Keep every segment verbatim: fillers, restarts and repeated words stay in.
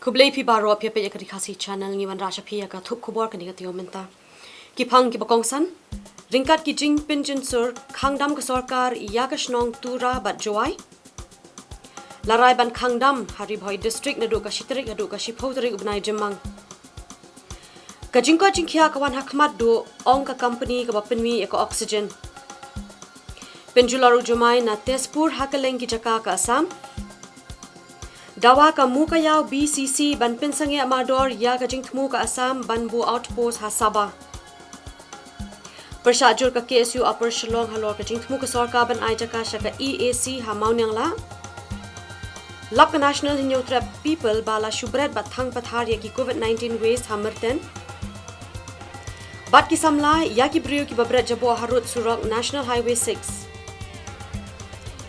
Khublei phi baroh, phi ïa peit ïa ka Ri Khasi Channel. Ngi wanrah sha phi ïa ka thup khubor kane ka taïew mynta. Ki phang kiba kongsan. Ryngkat ki jingpynjynsur khang dam ka sorkar ïa ka shnong Tura bad Jowai. La rai ban khang dam ha Ri Bhoi District naduh ka shi tarik haduh ka shiphew tarik u bnai Jymmang. Ka jingkoit jingkhiah ka wan ha khmat duh, ong ka company kaba pynmih ïa ka oxygen. Pynjulor u jumai na Tezpur ha kylleng ki jaka ka Assam. Dawa ka Mukayaw B C C ban pynsangeh mardor ïa ka jingthmu ka Assam ban buh outpost ha Sabah. Pyrshah jur ka K S U Upper Shillong halor ka jingthmu ka sorkar ban ai jaka sha ka E A C ha Mawniangla. Lap ka National Hynñiewtrep People ba la shu bret bad thang pathar ïa ki COVID nineteen waste ha Myrten. Bad ki samla ïa ki briew kiba bret jaboh harud surok National Highway six.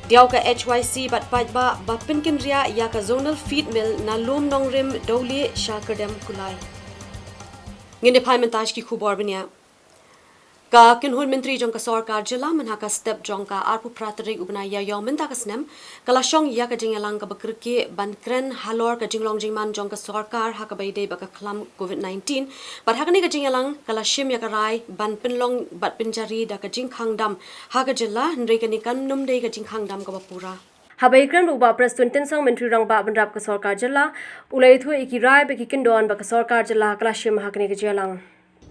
Diaw ka H Y C bad paidbah ba pynkynriah ïa ka Zonal Feed Mill na Lum Nongrim Dowlieh sha Kyrdem Kulai. Ngin ïa phai mynta sha ki khubor bniah. Ka kynhun myntri jong ka sorkar jylla mynha ka step jong ka arphew phra tarik u bnai Ïaïong mynta ka snem, ka la shong ïa ka jingïalang kaba kyrkieh ban kren halor ka jinglong jingman jong ka sorkar ha kaba ïadei bad ka khlam COVID nineteen. Bad ha kane ka jingïalang ka la shim ïa ka rai ban pynlong bad pynjari da ka jingkhang dam ha ka jylla, hynrei kane kan nym dei ka jingkhang dam kaba pura. Haba ïakren bad u Bah Prestone Tynsong, Myntri Rangbah Bynrap ka sorkar jylla, u la ïathuh ïa ki rai bad ki kyndon ba ka sorkar jylla ka la shim ha kane ka jingïalang.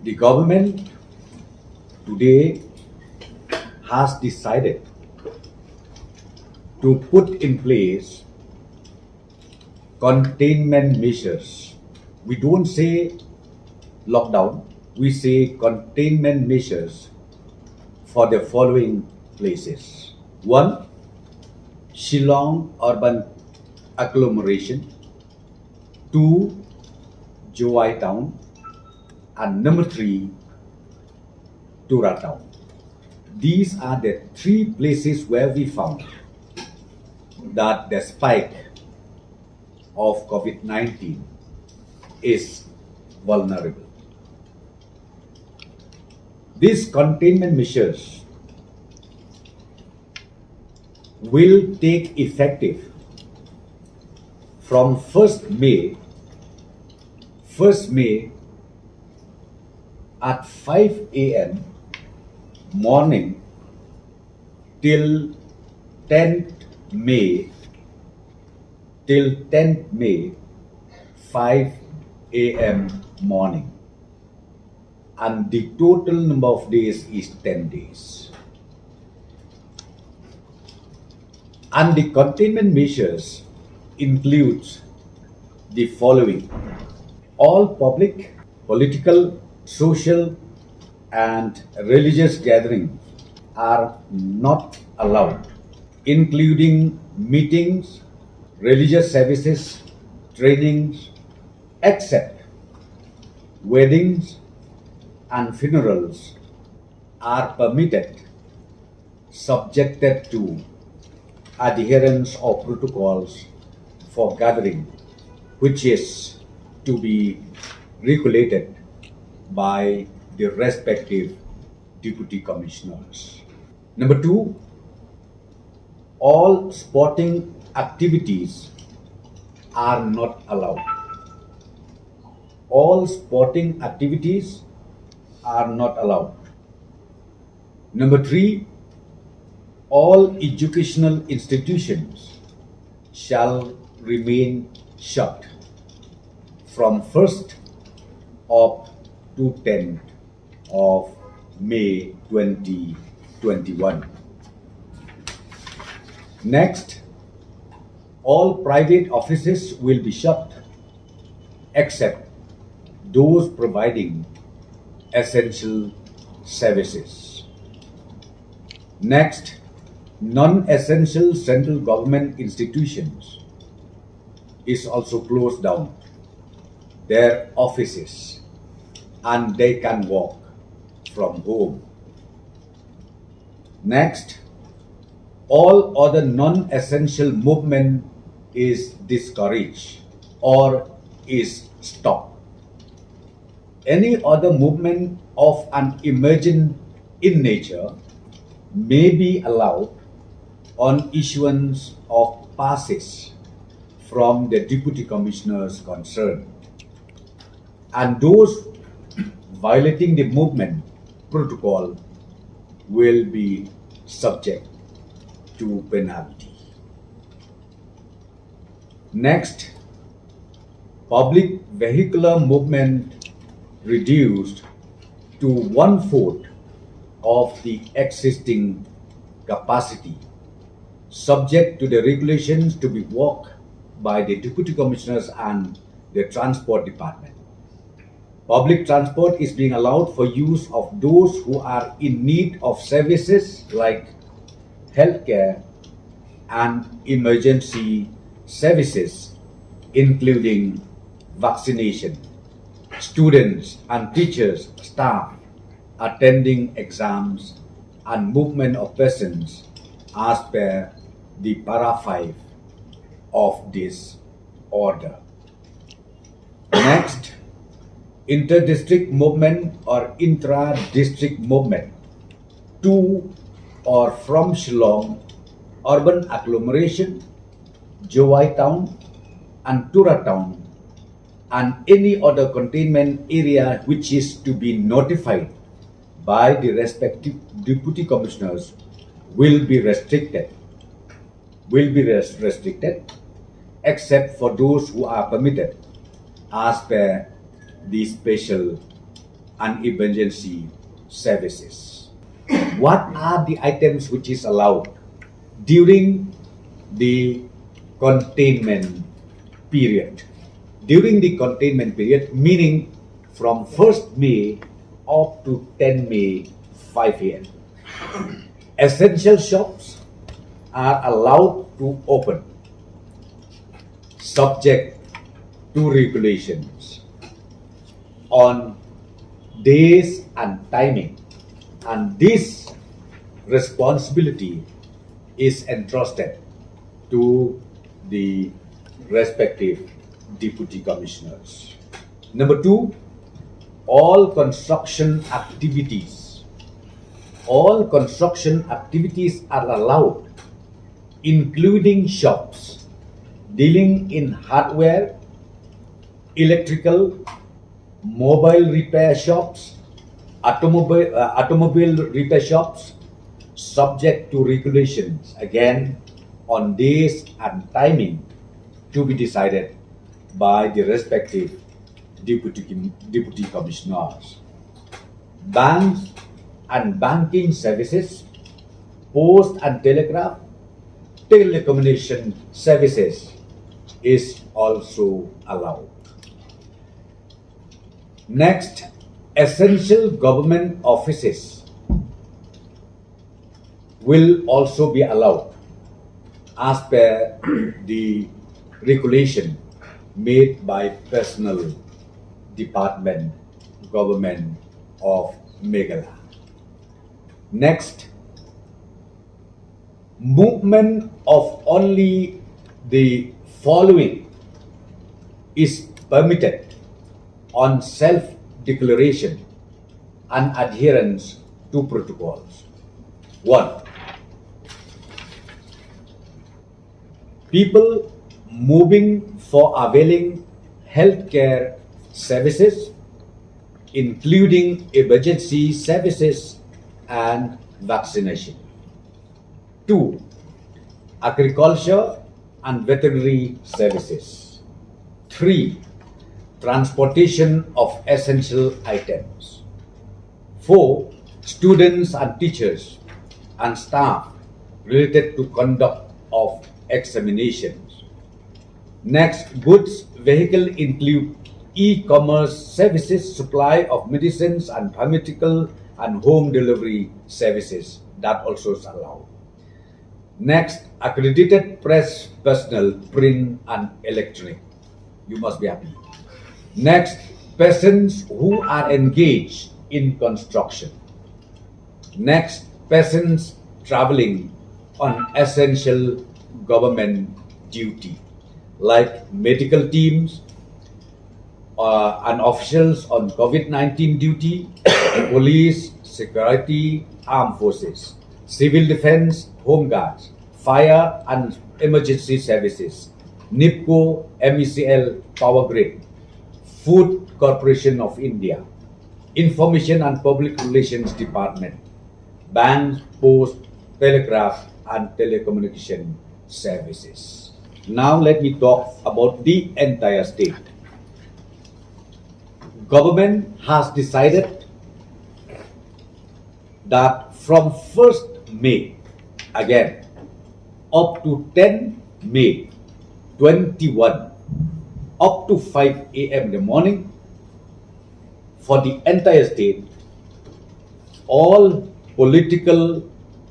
The government today has decided to put in place containment measures. We don't say lockdown, we say containment measures for the following places. One, Shillong urban agglomeration. Two, Jowai town. And number three, Tura town. These are the three places where we found that the spike of COVID nineteen is vulnerable. These containment measures will take effective from first May, first May at five A M morning till tenth May, till tenth May, five A M morning. And the total number of days is ten days. And the containment measures includes the following. All public, political, social, and religious gatherings are not allowed, including meetings, religious services, trainings, except weddings and funerals are permitted, subjected to adherence of protocols for gathering, which is to be regulated by the respective deputy commissioners. Number two, all sporting activities are not allowed. All sporting activities are not allowed. Number three, all educational institutions shall remain shut from first Oct to tenth of May twenty twenty-one. Next, all private offices will be shut except those providing essential services. Next, non-essential central government institutions is also closed down their offices and they can work from home. Next, all other non-essential movement is discouraged or is stopped. Any other movement of an emergent in nature may be allowed on issuance of passes from the Deputy Commissioners concerned. And those violating the movement protocol will be subject to penalty. Next, public vehicular movement reduced to one fourth of the existing capacity, subject to the regulations to be worked by the Deputy Commissioners and the Transport Department. Public transport is being allowed for use of those who are in need of services like healthcare and emergency services, including vaccination, students and teachers, staff attending exams, and movement of persons as per the para five of this order. Next, inter-district movement or intra-district movement to or from Shillong urban agglomeration, Jowai town and Tura town, and any other containment area which is to be notified by the respective deputy commissioners will be restricted, will be res-, restricted, except for those who are permitted as per the special and emergency services. What are the items which is allowed during the containment period? During the containment period, meaning from first May up to ten May, five A M, essential shops are allowed to open subject to regulations on days and timing, and this responsibility is entrusted to the respective deputy commissioners. Number two, all construction activities. All construction activities are allowed, including shops dealing in hardware, electrical, mobile repair shops, automobile, uh, automobile repair shops, subject to regulations, again, on days and timing to be decided by the respective deputy, deputy commissioners. Banks and banking services, post and telegraph, telecommunication services is also allowed. Next, essential government offices will also be allowed as per the regulation made by Personnel Department, Government of Meghalaya. Next, movement of only the following is permitted on self-declaration and adherence to protocols. One, people moving for availing healthcare services, including emergency services and vaccination. Two, agriculture and veterinary services. Three, transportation of essential items. Four, students and teachers and staff related to conduct of examinations. Next, goods vehicle include e-commerce services, supply of medicines and pharmaceutical and home delivery services. That also is allowed. Next, accredited press personnel, print and electronic. You must be happy. Next, persons who are engaged in construction. Next, persons traveling on essential government duty, like medical teams, uh, and officials on COVID nineteen duty, police, security, armed forces, civil defense, home guards, fire and emergency services, NEEPCO, M E C L, Power Grid, Food Corporation of India, Information and Public Relations Department, Bank, Post, Telegraph and Telecommunication Services. Now let me talk about the entire state. Government has decided that from first May, again, up to ten May twenty-one, up to five a m in the morning, for the entire state, all political,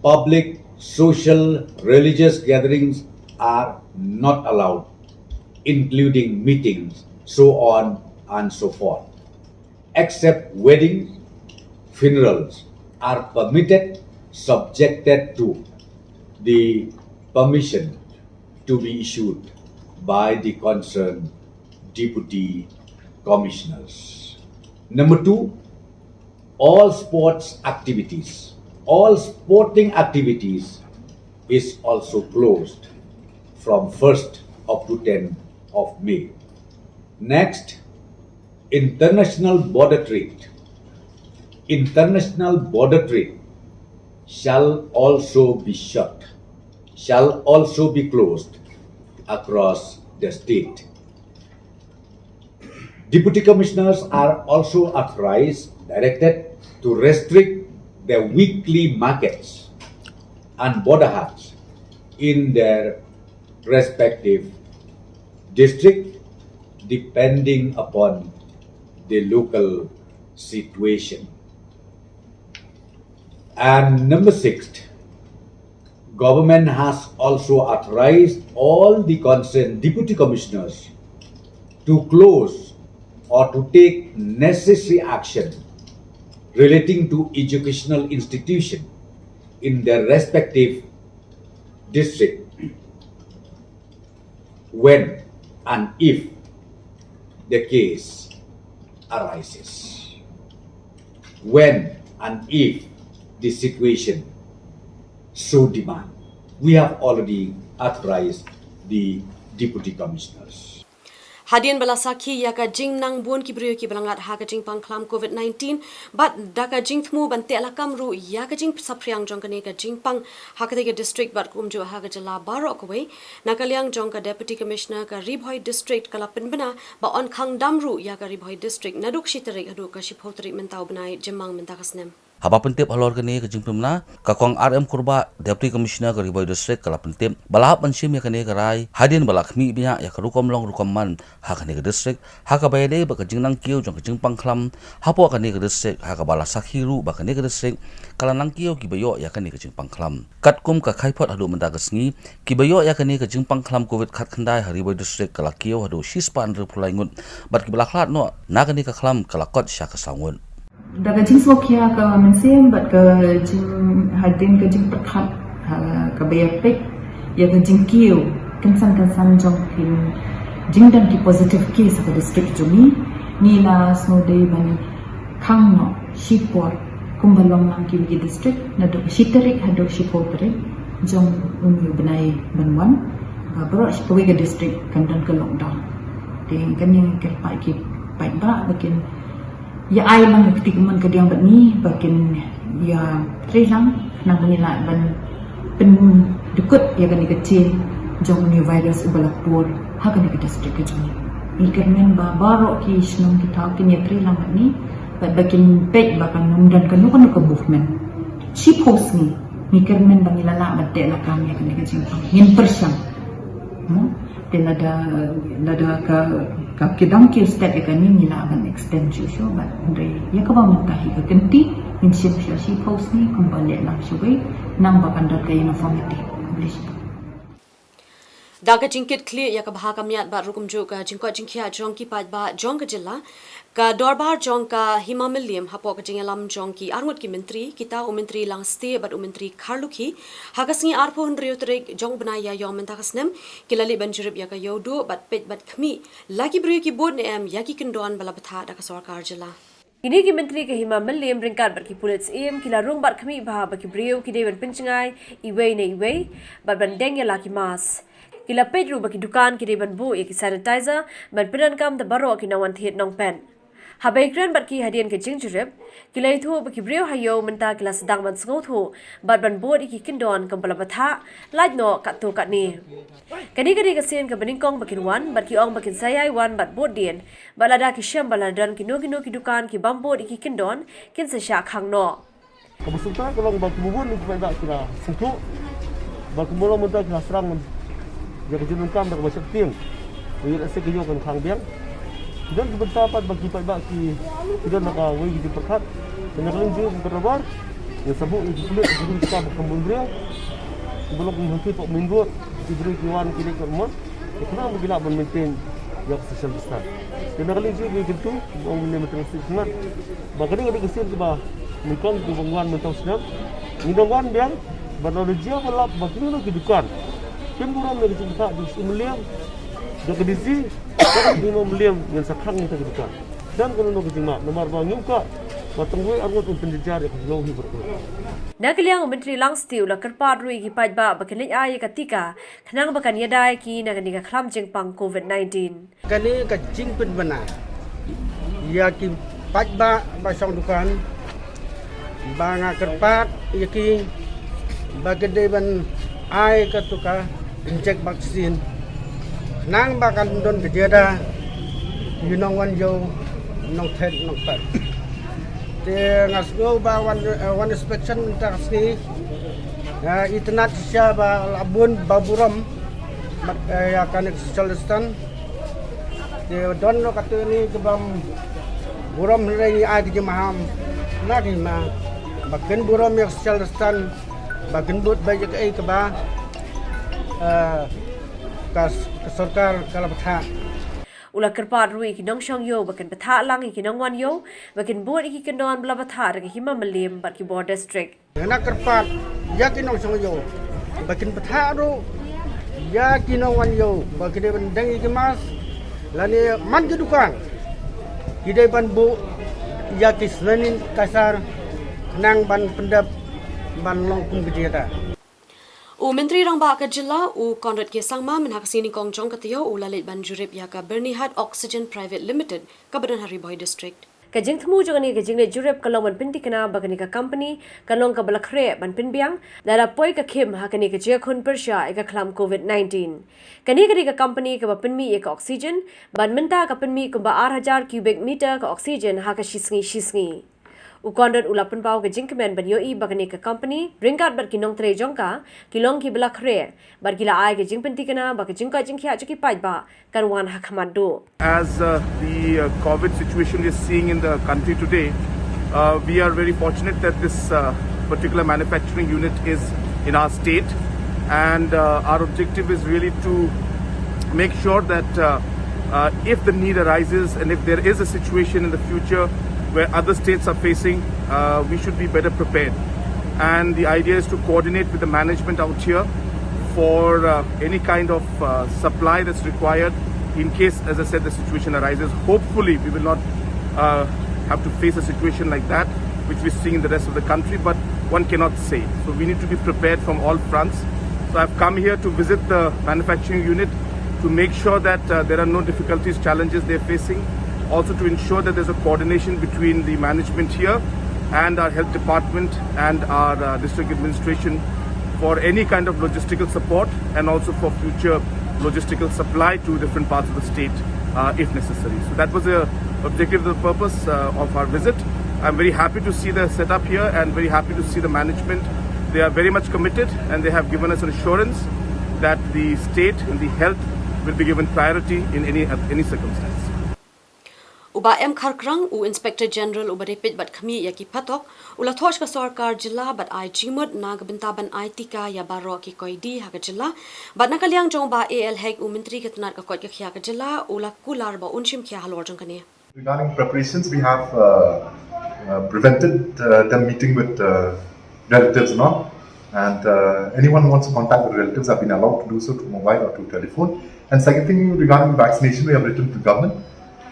public, social, religious gatherings are not allowed, including meetings, so on and so forth, except weddings, funerals are permitted, subjected to the permission to be issued by the concerned deputy commissioners. Number two, all sports activities, all sporting activities is also closed from first up to ten of May. Next, international border trade. International border trade shall also be shut, shall also be closed across the state. Deputy commissioners are also authorized, directed to restrict their weekly markets and border huts in their respective district, depending upon the local situation. And number six, government has also authorized all the concerned deputy commissioners to close or to take necessary action relating to educational institution in their respective district when and if the case arises. When and if the situation so demand. We have already authorized the deputy commissioners. Hadien ba la sakhi ïa ka jingnang bun ki briew ki ba la ngat ha ka jingpang khlam COVID nineteen, bad da ka jingthmu ban teh lakam ruh ïa ka jingsaphriang jong kane ka jingpang ha katei ka district bad kumjuh ha ka jylla baroh kawei, na ka liang jong ka Deputy Commissioner ka Ri Bhoi District ka la pynbna ba yn khang dam ruh ïa ka Ri Bhoi District naduh ka shi tarik haduh ka shiphew tarik mynta u bnai Jymmang mynta ka snem. Haba pyntip halor kane ka jingpynbna, ka Kong R M Kurbah, Deputy Commissioner ka Ri Bhoi District, ka la pyntip ba la hap ban shim ïa kane ka rai hadien ba la khmih bniah ïa ka rukom long rukom man ha kane ka district, ha kaba ïadei bad ka jingnang kiew jong ka jingpang khlam hapoh kane ka district, ha kaba la sakhi ruh ba kane ka district ka la nang kiew kiba ïoh ïa kane ka jingpang khlam. Katkum ka khaïphot haduh mynta ka sngi, kiba ïoh ïa kane ka jingpang khlam COVID khatkhyndai ha Ri Bhoi District ka la kiew haduh shispah hynriewphew lai ngut, bad kiba la khlad noh na kane ka khlam ka la kot sha ka saw ngut. Da ka jingsngewkhia ka mynsiem bad ka jing, hadien ka jingpyrkhat, ha, kaba ïa peit ïa ka jingkiew kynsan kynsan jong ki jingdon ki positive case ha ka district jong ngi, ngi la sngewdei ban khang noh shipor kumba long lang kiwei ki district, naduh shi tarik haduh shiphew tarik jong une u bnai ban wan, ba baroh shi kawei ka district kan don ka lockdown. Te kane ngi kyrpad ki paidbah ba kin ïa ai lang ka kti kamon kadiang bad ngi ba kin ïa trei lang, khnang ba ngin lah ban pyndykut ïa kane ka chain jong une u virus uba la pur ha kane ka district ka jong ngi. Ngi kyrmen ba baroh ki shnong ki thaw kin ïa trei lang bad ngi, bad ba kin peit ba kan ym don kano kano ka movement. Shiphew sngi ngi kyrmen ba ngi la lah ban teh lakam ïa kane ka jingpang, ngin pyrshang. Hmm? Te lada, lada ka, ka ki dang kiew step ïa kane, ngi lah ban extend shuh shuh, bad hynrei ïa kaba mynta hi ka kynti, ngin shim sha shiphew sngi kumba leh lang shawei, khnang ba kan don ka uniformity. Khublei shibun. Da ka jingkitkhlieh ïa ka bha ka miat bad ruh kumjuh ka jingkoit jingkhiah jong ki paidbah jong ka jylla, ka dorbar jong ka Hima Mylliem hapoh ka jingïalam jong ki arngut ki myntri, kita u Myntri Langstieh bad u Myntri Kharlukhi, ha ka sngi arphew hynriew tarik jong u bnai Ïaïong mynta ka snem, ki la leit ban jurip ïa ka ïewduh bad peit bad khmih la ki briew ki bud ne em ïa ki kyndon ba la bthah da ka sorkar jylla. Kine ki myntri ka Hima Mylliem ryngkat bad ki pulit syiem ki la rung bad khmih bha ba ki briew ki dei ban pynjngai iwei na iwei bad ban deng ïa la ki mask. Ki la peit ruh ba ki dukan ki dei ban buh ïa ki sanitizer ban pyndonkam da baroh ki nongwan thied nongpet. Haba ïakren bad ki hadien ka jingjurip, ki la ïathuh ba ki briew ha ïew mynta ki la sdang ban sngewthuh bad ban bud ïa ki kyndon kumba la bthah, lait noh katto katne. Kane ka dei ka sien kaba nyngkong ba kin wan bad ki ong ba kin sa ïai wan bad bud dien, bad lada ki shem ba la don kino kino ki dukan ki bym bud ïa ki kyndon, kin sa shah khang noh. Kaba sngewthuh ka long ba kumba bun ki paidbah ki la sngewthuh ba kumba long mynta ki la srang ïa ka jingdonkam da kaba sheptieng. Ba ïa lehse ka ïew kan khang biang. Ki don ki bynta pat ba ki paidbah ki, ki don da kawei ka jingpyrkhat. Te na ka liang jong ka dorbar ngin sa buh ïa ki pulit, ïa ki pulit kiba kham bun briew, kiba long kum hangtei hapoh main road, ki briew ki wan ki leit ka mon. Te khnang ba ki lah ban maintain ïa ka social distance. Te na ka liang jong ka kyntu ba ong mynne mynta ka sien khnang ba ka dei ka dei ka sien kaba nyngkong kaba wan mynta u snem. Ngi dang wan biang ba la jia ba lap ba kino kino ki dukan kim burom ïa ka jingpynthah jong u Syiem Mylliem, jong ka D C, ka dei u Syiem Mylliem ngin sa khang ïa ka dukan. Dang kano kano ka jingma namar ba ngim kwah ba tang wei arngut un pynjynjar ïa ka jingïohi baroh. Na ka liang u Myntri Langstieh u la kyrpad ruh ïa ki paidbah ba kin leit ai ïa ka tika khnang ba kan ïada ïa ki na kane ka khlam jingpang COVID nineteen. Kane ka jingpynbna ïa ki paidbah ba shong dukan ba nga kyrpad ïa ki ba ki dei ban ai kato ka inject vaccine khnang ba kan don ka jingïada ïa u nongwan ïew, nongthied nongpet. Te nga sngew ba wan, eh, wan inspection mynta ka sngi, eh, itynnad shisha ba la bun ba burom bad, eh, ïa kane ka social distance. Te don noh katto katne kibym burom, hynrei ngi ai ka jingmaham na ka hima ba kin burom ïa ka social distance, ba kin bud beit ïa kaei kaba, eh, ka, ka sorkar ka la bthah. U la kyrpad ruh ïa ki nongshong ïew ba kin bthah lang ïa ki nongwan ïew ba kin bud ïa ki kyndon ba la bthah da ka hima Mylliem bad ki bor district. Nga kyrpad ïa ki nongshong ïew ba kin bthah ruh ïa ki nongwan ïew ba ki dei ban deng ïa ki mask, lane man ki dukan ki dei ban buh ïa ki sanitizer khnang ban pyndep ban long kum ka jingïada. U Myntri Rangbah ka jylla u Conrad K Sangma mynha ka sngi nyngkong jong ka taïew u la leit ban jurip ïa ka Byrnihat Oxygen Private Limited kaba don ha Ri Bhoi District. Ka jingthmu jong kane ka jingleit jurip ka long ban pynthikna ba kane ka company kan long kaba la khreh ban pynbiang lada poi ka khim ha kane ka jingïakhun pyrshah ïa ka khlam COVID nineteen. Kane ka dei ka company kaba pynmih ïa ka oxygen, bad mynta ka pynmih kumba ar hajar cubic meter ka oxygen ha ka shisngi shisngi. U Conrad u la pynpaw ka jingkmen ban ïohi ba kane ka company ryngkat bad ki nongtrei jong ka ki long kiba la khreh bad ki la ai ka jingpynthikna ba ka jingkoit jingkhiah jong ki paidbah kan wan ha khmat duh. As uh, the uh, COVID situation we're seeing in the country today, uh, we are very fortunate that this uh, particular manufacturing unit is in our state, and uh, our objective is really to make sure that uh, uh, if the need arises and if there is a situation in the future where other states are facing, uh, we should be better prepared. And the idea is to coordinate with the management out here for uh, any kind of uh, supply that's required in case, as I said, the situation arises. Hopefully, we will not uh, have to face a situation like that, which we're seeing in the rest of the country, but one cannot say. So we need to be prepared from all fronts. So I've come here to visit the manufacturing unit to make sure that uh, there are no difficulties, challenges they're facing, also to ensure that there's a coordination between the management here and our health department and our uh, district administration for any kind of logistical support and also for future logistical supply to different parts of the state uh, if necessary. So that was the objective, the purpose uh, of our visit. I'm very happy to see the setup here and very happy to see the management. They are very much committed and they have given us an assurance that the state and the health will be given priority in any, any circumstance. U Bah M Kharkrang, u Inspector General uba dei peit bad khmih ïa ki phatok, u la thoh sha ka sorkar jylla bad ai jingmut na ka bynta ban ai tika ïa baroh ki koidi ha ka jylla. Bad na ka liang jong u Bah A L Hek, u Myntri ka tnad ka koit ka khiah ka jylla, u la kular ba un shim khia halor jong kane. Regarding preparations, we have uh, uh, prevented uh, them meeting with uh, relatives and all. And uh, anyone who wants to contact the relatives have been allowed to do so through mobile or through telephone. And second thing, regarding vaccination, we have written to the government,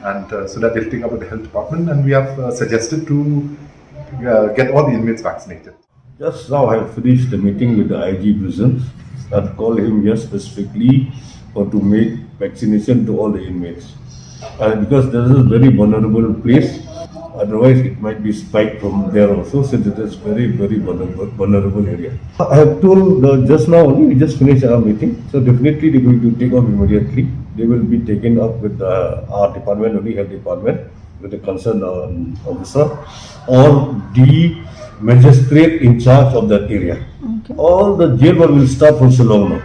and uh, so that they'll take up with the health department. And we have uh, suggested to uh, get all the inmates vaccinated. Just now, I have finished the meeting with the I G prisons. I'd call him here specifically for to make vaccination to all the inmates. Uh, because this is a very vulnerable place. Otherwise, it might be spiked from there also, since it is very, very vulnerable, vulnerable area. I have told the, just now only, we just finished our meeting. So definitely they're going to take off immediately. They will be taken up with the, our department, only health department, with the concerned, um, officer or the magistrate in charge of that area. Okay. All the jail work will start from Shillong now.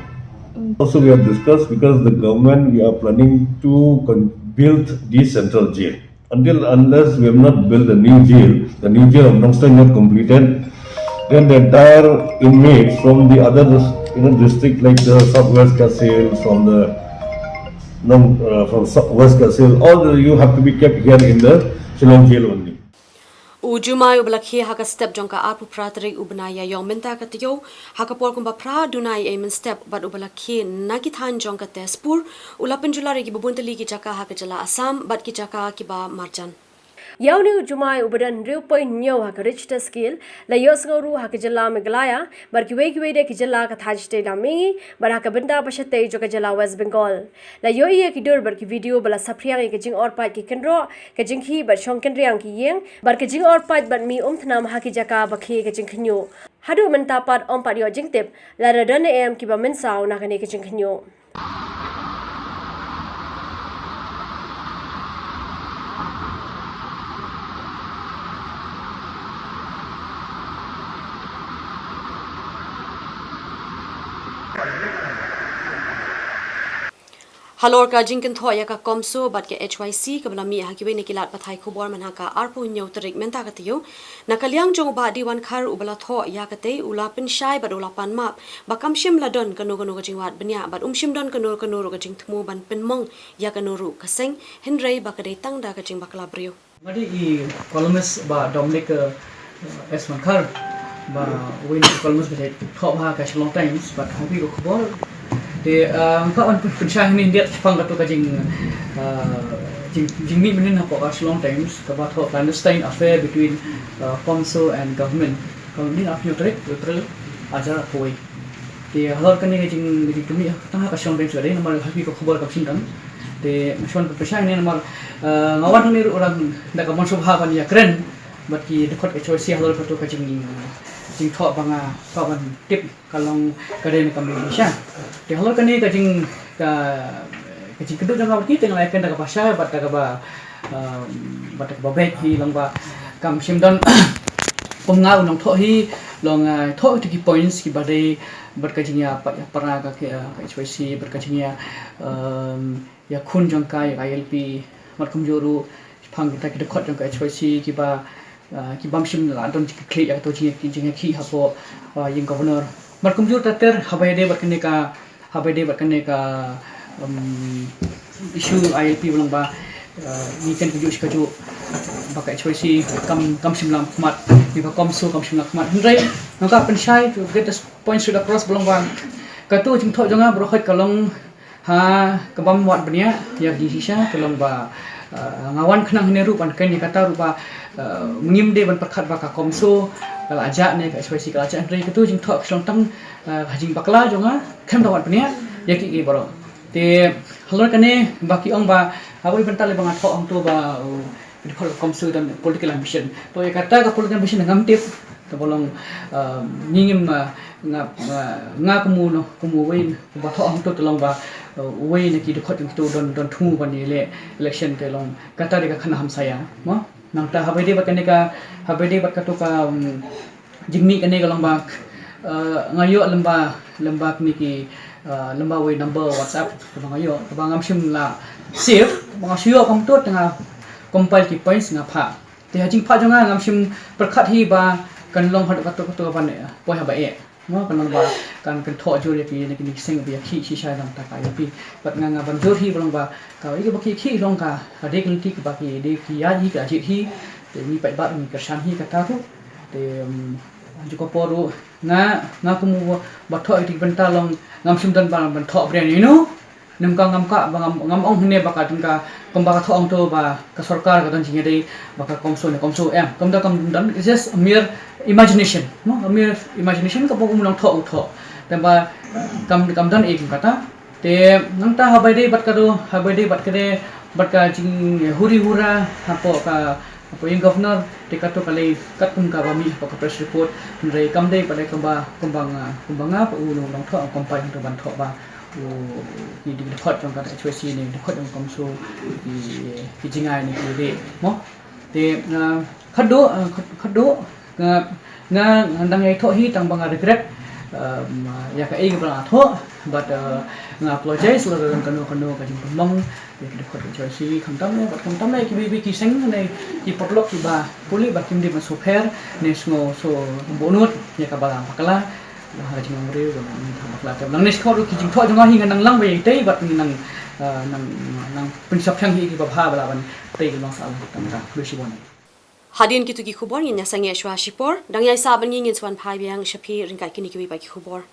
Mm. Also, we have discussed, because the government, we are planning to con-, build the central jail. Until unless we have not built a new jail, the new jail of Nongstoiñ not completed, then the entire inmates from the other, you know, district like the Southwest Khasi Hills, from the, no, uh, from Sou-, West Khasi Hills, all the, you have to be kept here in the Shillong jail only. U Jumai uba la khie ha ka step jong ka arphew phra tarik u bnai Ïaïong mynta ka taïew, ha ka por kumba phra dunai ei mynstep bad uba la khie na ki thaiñ jong ka Tezpur, u la pynjulor ïa kiba bun tylli ki jaka ha ka jylla Assam bad ki jaka kiba marjan. Ïa une u Jumai uba don hynriew point hynñiew ha ka Richter scale, la ïohsngew ruh ha ka jylla Meghalaya bad kiwei kiwei de ki jylla ka thaiñ shatei na mihngi bad ha ka bynta ba shatei jong ka jylla West Bengal. La ïohi ïa ki dur bad ki video ba la saphriang ïa ka jingor paid ki kynroh, ka jingkhih bad shong kynriang ki ïing bad ka jingor paid bad mih umthnam ha ki jaka ba khie ka jingkhynñiuh. Haduh mynta pat ym pat ïoh jingtip lada don ne em kiba mynsaw na kane ka jingkhynñiuh. Halor ka jingkynthoh ïa ka CoMSO bad ka H Y C kaba la mih ha kiwei na ki lad pathai khubor mynha ka arphew hynñiew tarik mynta ka taïew, na ka liang jong u Bah D Wankhar uba la thoh ïa katei u la pynshai bad u la pan map ba kam shym la don kano kano ka jingwad bniah bad um shym don kano kano ruh ka jingthmu ban pynmong ïa kano ruh ka seng, hynrei ba ka dei tang da ka jingbakla briew. Nga dei i columnist ba Dominic, eh, S Wankhar, ba uwei na ki columnist ba dei thoh bha ka Shillong Times bad ha phi ka khubor. Te, eh, nga kwah ban pynshai hangne shaphang kato ka jing, eh, jing, jingmih mynnin hapoh ka Shillong Times kaba thoh clandestine affair between, eh, CoMSO and government. Ka mynnin arphew tarik April arhajar arphew wei. Te halor kane ka jing, ka jingkynmaw tang ha ka Shillong Times ka dei namar ha phi ka khubor kam shym don. Te nga shu wan pynshai ne namar, eh, nga wan hangne ruh da ka mon sngewbha ban ïakren bad ki dkhot ka H Y C halor kato ka jing, jingthoh ba nga thoh ban tip ka long ka dei ne kam dei shisha. Te halor kane ka jing, ka, ka jingkynduh jong nga bad ki te nga la ïakren da kaba shai bad da kaba, um, bad da kaba beit hi long ba kam shym don, kum nga u nongthoh hi long, uh, thoh ïa ki points kiba dei bad ka jingïapait ïapra ka, ka, ka H Y C bad ka jingïa, um, ïakhun jong ka ïa ka I L P, bad kumjuh ruh shaphang kita ki dkhot jong ka H Y C kiba, uh, ki bym shym la don jingkitkhlieh ïa kato jingïa, jingïakhih hapoh, uh, ïing governor. Bad kumjuh ter ter haba ïadei bad kane ka, haba ïadei bad kane ka, um, issue I L P ba long ba, uh, ngi kren kajuh shi kajuh ba ka H Y C kam, kam shym la khmat, ngi ba CoMSO kam shym la khmat. Hynrei nga kwah pynshai to get the point straight across ba long ba kato jingthoh jong nga baroh ka long ha ka bym wad bniah ïa ka jingshisha ka long ba, uh, nga wan khnang hangne ruh ban kren ïa kata ruh ba, uh, ngim dei ban pyrkhat ba ka CoMSO ka la jah ne ka H Y C ka la jah, hynrei kato jingthoh ka long tang, uh, ha jingbakla jong nga, khlem da wad bniah ïa kiei kiei baroh. Te halor kane ba ki ong ba haba i bynta lei ba nga thoh hangto ba, uh, ka dei ka CoMSO don political ambition. To ïa kata ka political ambition ngam tip. Te ba long, uh, ngi ngim, uh, nga, uh, nga kum u no, kum uwei ba thoh hangto te long ba, uh, uwei na ki dkhot jong kito don, don thmu ban ïaleh election te long kata dei ka khana hamsaïa. Mo? Nangta haba ïadei bad kane ka, haba ïadei bad kato ka, um, jingmih kane ka long ba, uh, nga ïoh lem bad, lem bad kine ki, uh, lem bad uwei number WhatsApp kaba nga ïoh, kaba ngam shym la save, kaba nga shu ïoh kumto te nga compile ki points nga phah. Te ha jingphah jong nga ngam shym pyrkhat hi ba kan long haduh kato kato ban, eh, poi haba eh. Mo, kan long ba kan, kan thoh jur ïa ki, ïa kine ki seng ba ïakhih shisha nangta ka I L P. Bad nga, nga ban jur hi ba long ba ka, ïa kiba ki khih long ka, ka dei ka lynti kaba ki dei ki ïaid hi, ka jied hi. Te ngi paidbah ngi kyrshan hi kata ruh. Te, um, ha kajuh ka por ruh nga, nga kum uba thoh ïa kata ki bynta long ngam shym don ba ban thoh briew, you know. Ngam kwah, ngam kwah ba ngam, ngam ong hangne ba ka dei ka, kumba ka thoh hangto ba ka sorkar ka don jingïadei bad ka CoMSO ne CoMSO, em, kumta kam don, it's just a mere imagination, no? A mere imagination kaba u nongthoh u thoh. Te ba kam kam don ei kum kata. Te nangta ha bai dei bad kado, ha bai dei bad kade, bad ka jing huri hura hapoh ka, hapoh ïing governor, te kato ka lei katkum kaba mih hapoh ka press report. Hynrei kam dei pat dei kumba, kumba nga, kumba nga pat u nongthoh, kam pat hangto ban thoh ba u, ki dkhot jong ka H Y C ne dkhot jong ka CoMSO, ki, ki jingai ne ki dei mo. Te, uh, khadduh, uh, khad-, khadduh, nga, nga, nga dang ïai thoh hi tang ba nga regret, um, ïa kaei kaba nga thoh, bad, uh, nga apologize lada don kano kano ka jingpynmong ïa ki dkhot ka H Y C, khamtam ne, bad khamtam ne kiwei kiwei ki seng ne ki paralok kiba pule bad kim dei ban sngewpher ne sngew sngewbha nud ïa kaba bakla ha ka jinglong briew, ba nang bakla. Te nangne shuh ruh ki jingthoh jong nga hi nga nang lang ba ïa itei bad nang, uh, nang, nang pynsngewthuh hi kiba bha ba lah ban tei ki long sah lang. Tang kata, khublei shibun. Hadien kito ki khubor ngin ïa sangeh shuwa shipor, dang ïai sah bad ngi, ngin sa wan phai biang sha phi ryngkat kine kiwei pat ki khubor.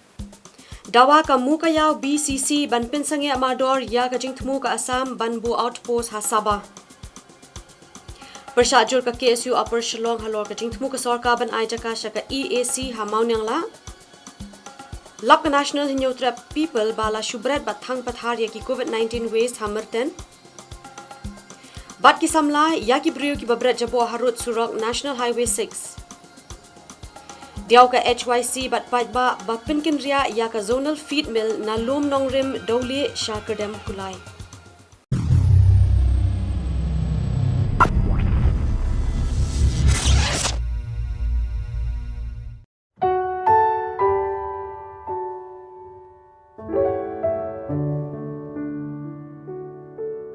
Dawa ka Mukaïaw B C C ban pynsangeh mardor ïa ka jingthmu ka Assam ban buh outpost ha Sabah. Pyrshah jur ka K S U Upper Shillong halor ka jingthmu ka sorkar ban ai jaka sha ka E A C ha Mawniangla. Lap ka National Hynñiewtrep People ba la shu bret bad thang pathar ïa ki COVID nineteen waste ha Myrten. Bad ki samla ïa ki briew kiba bret jaboh harud surok National Highway six. Diaw ka H Y C bad paidbah ba pynkynriah ïa ka Zonal Feed Mill na Lum Nongrim Dawlieh sha Kyrdem Kulai.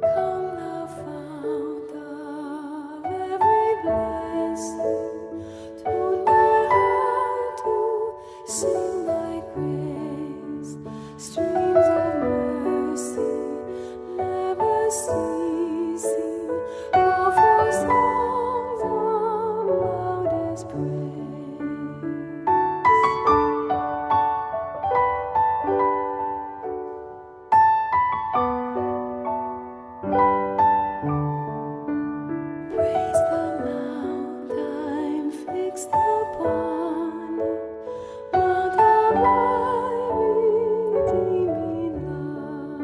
Come, thou fount of every blessing, tune my heart to sing thy praise. Streams of mercy never ceasing, pour forth songs of loudest praise. Praise the mount I'm fixed upon, mount of thy redeeming love.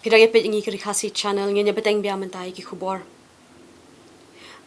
Phi dang ïa peit ïa ngi ka Ri Khasi Channel, ngin ïa bteng biang mynta ïa ki khubor.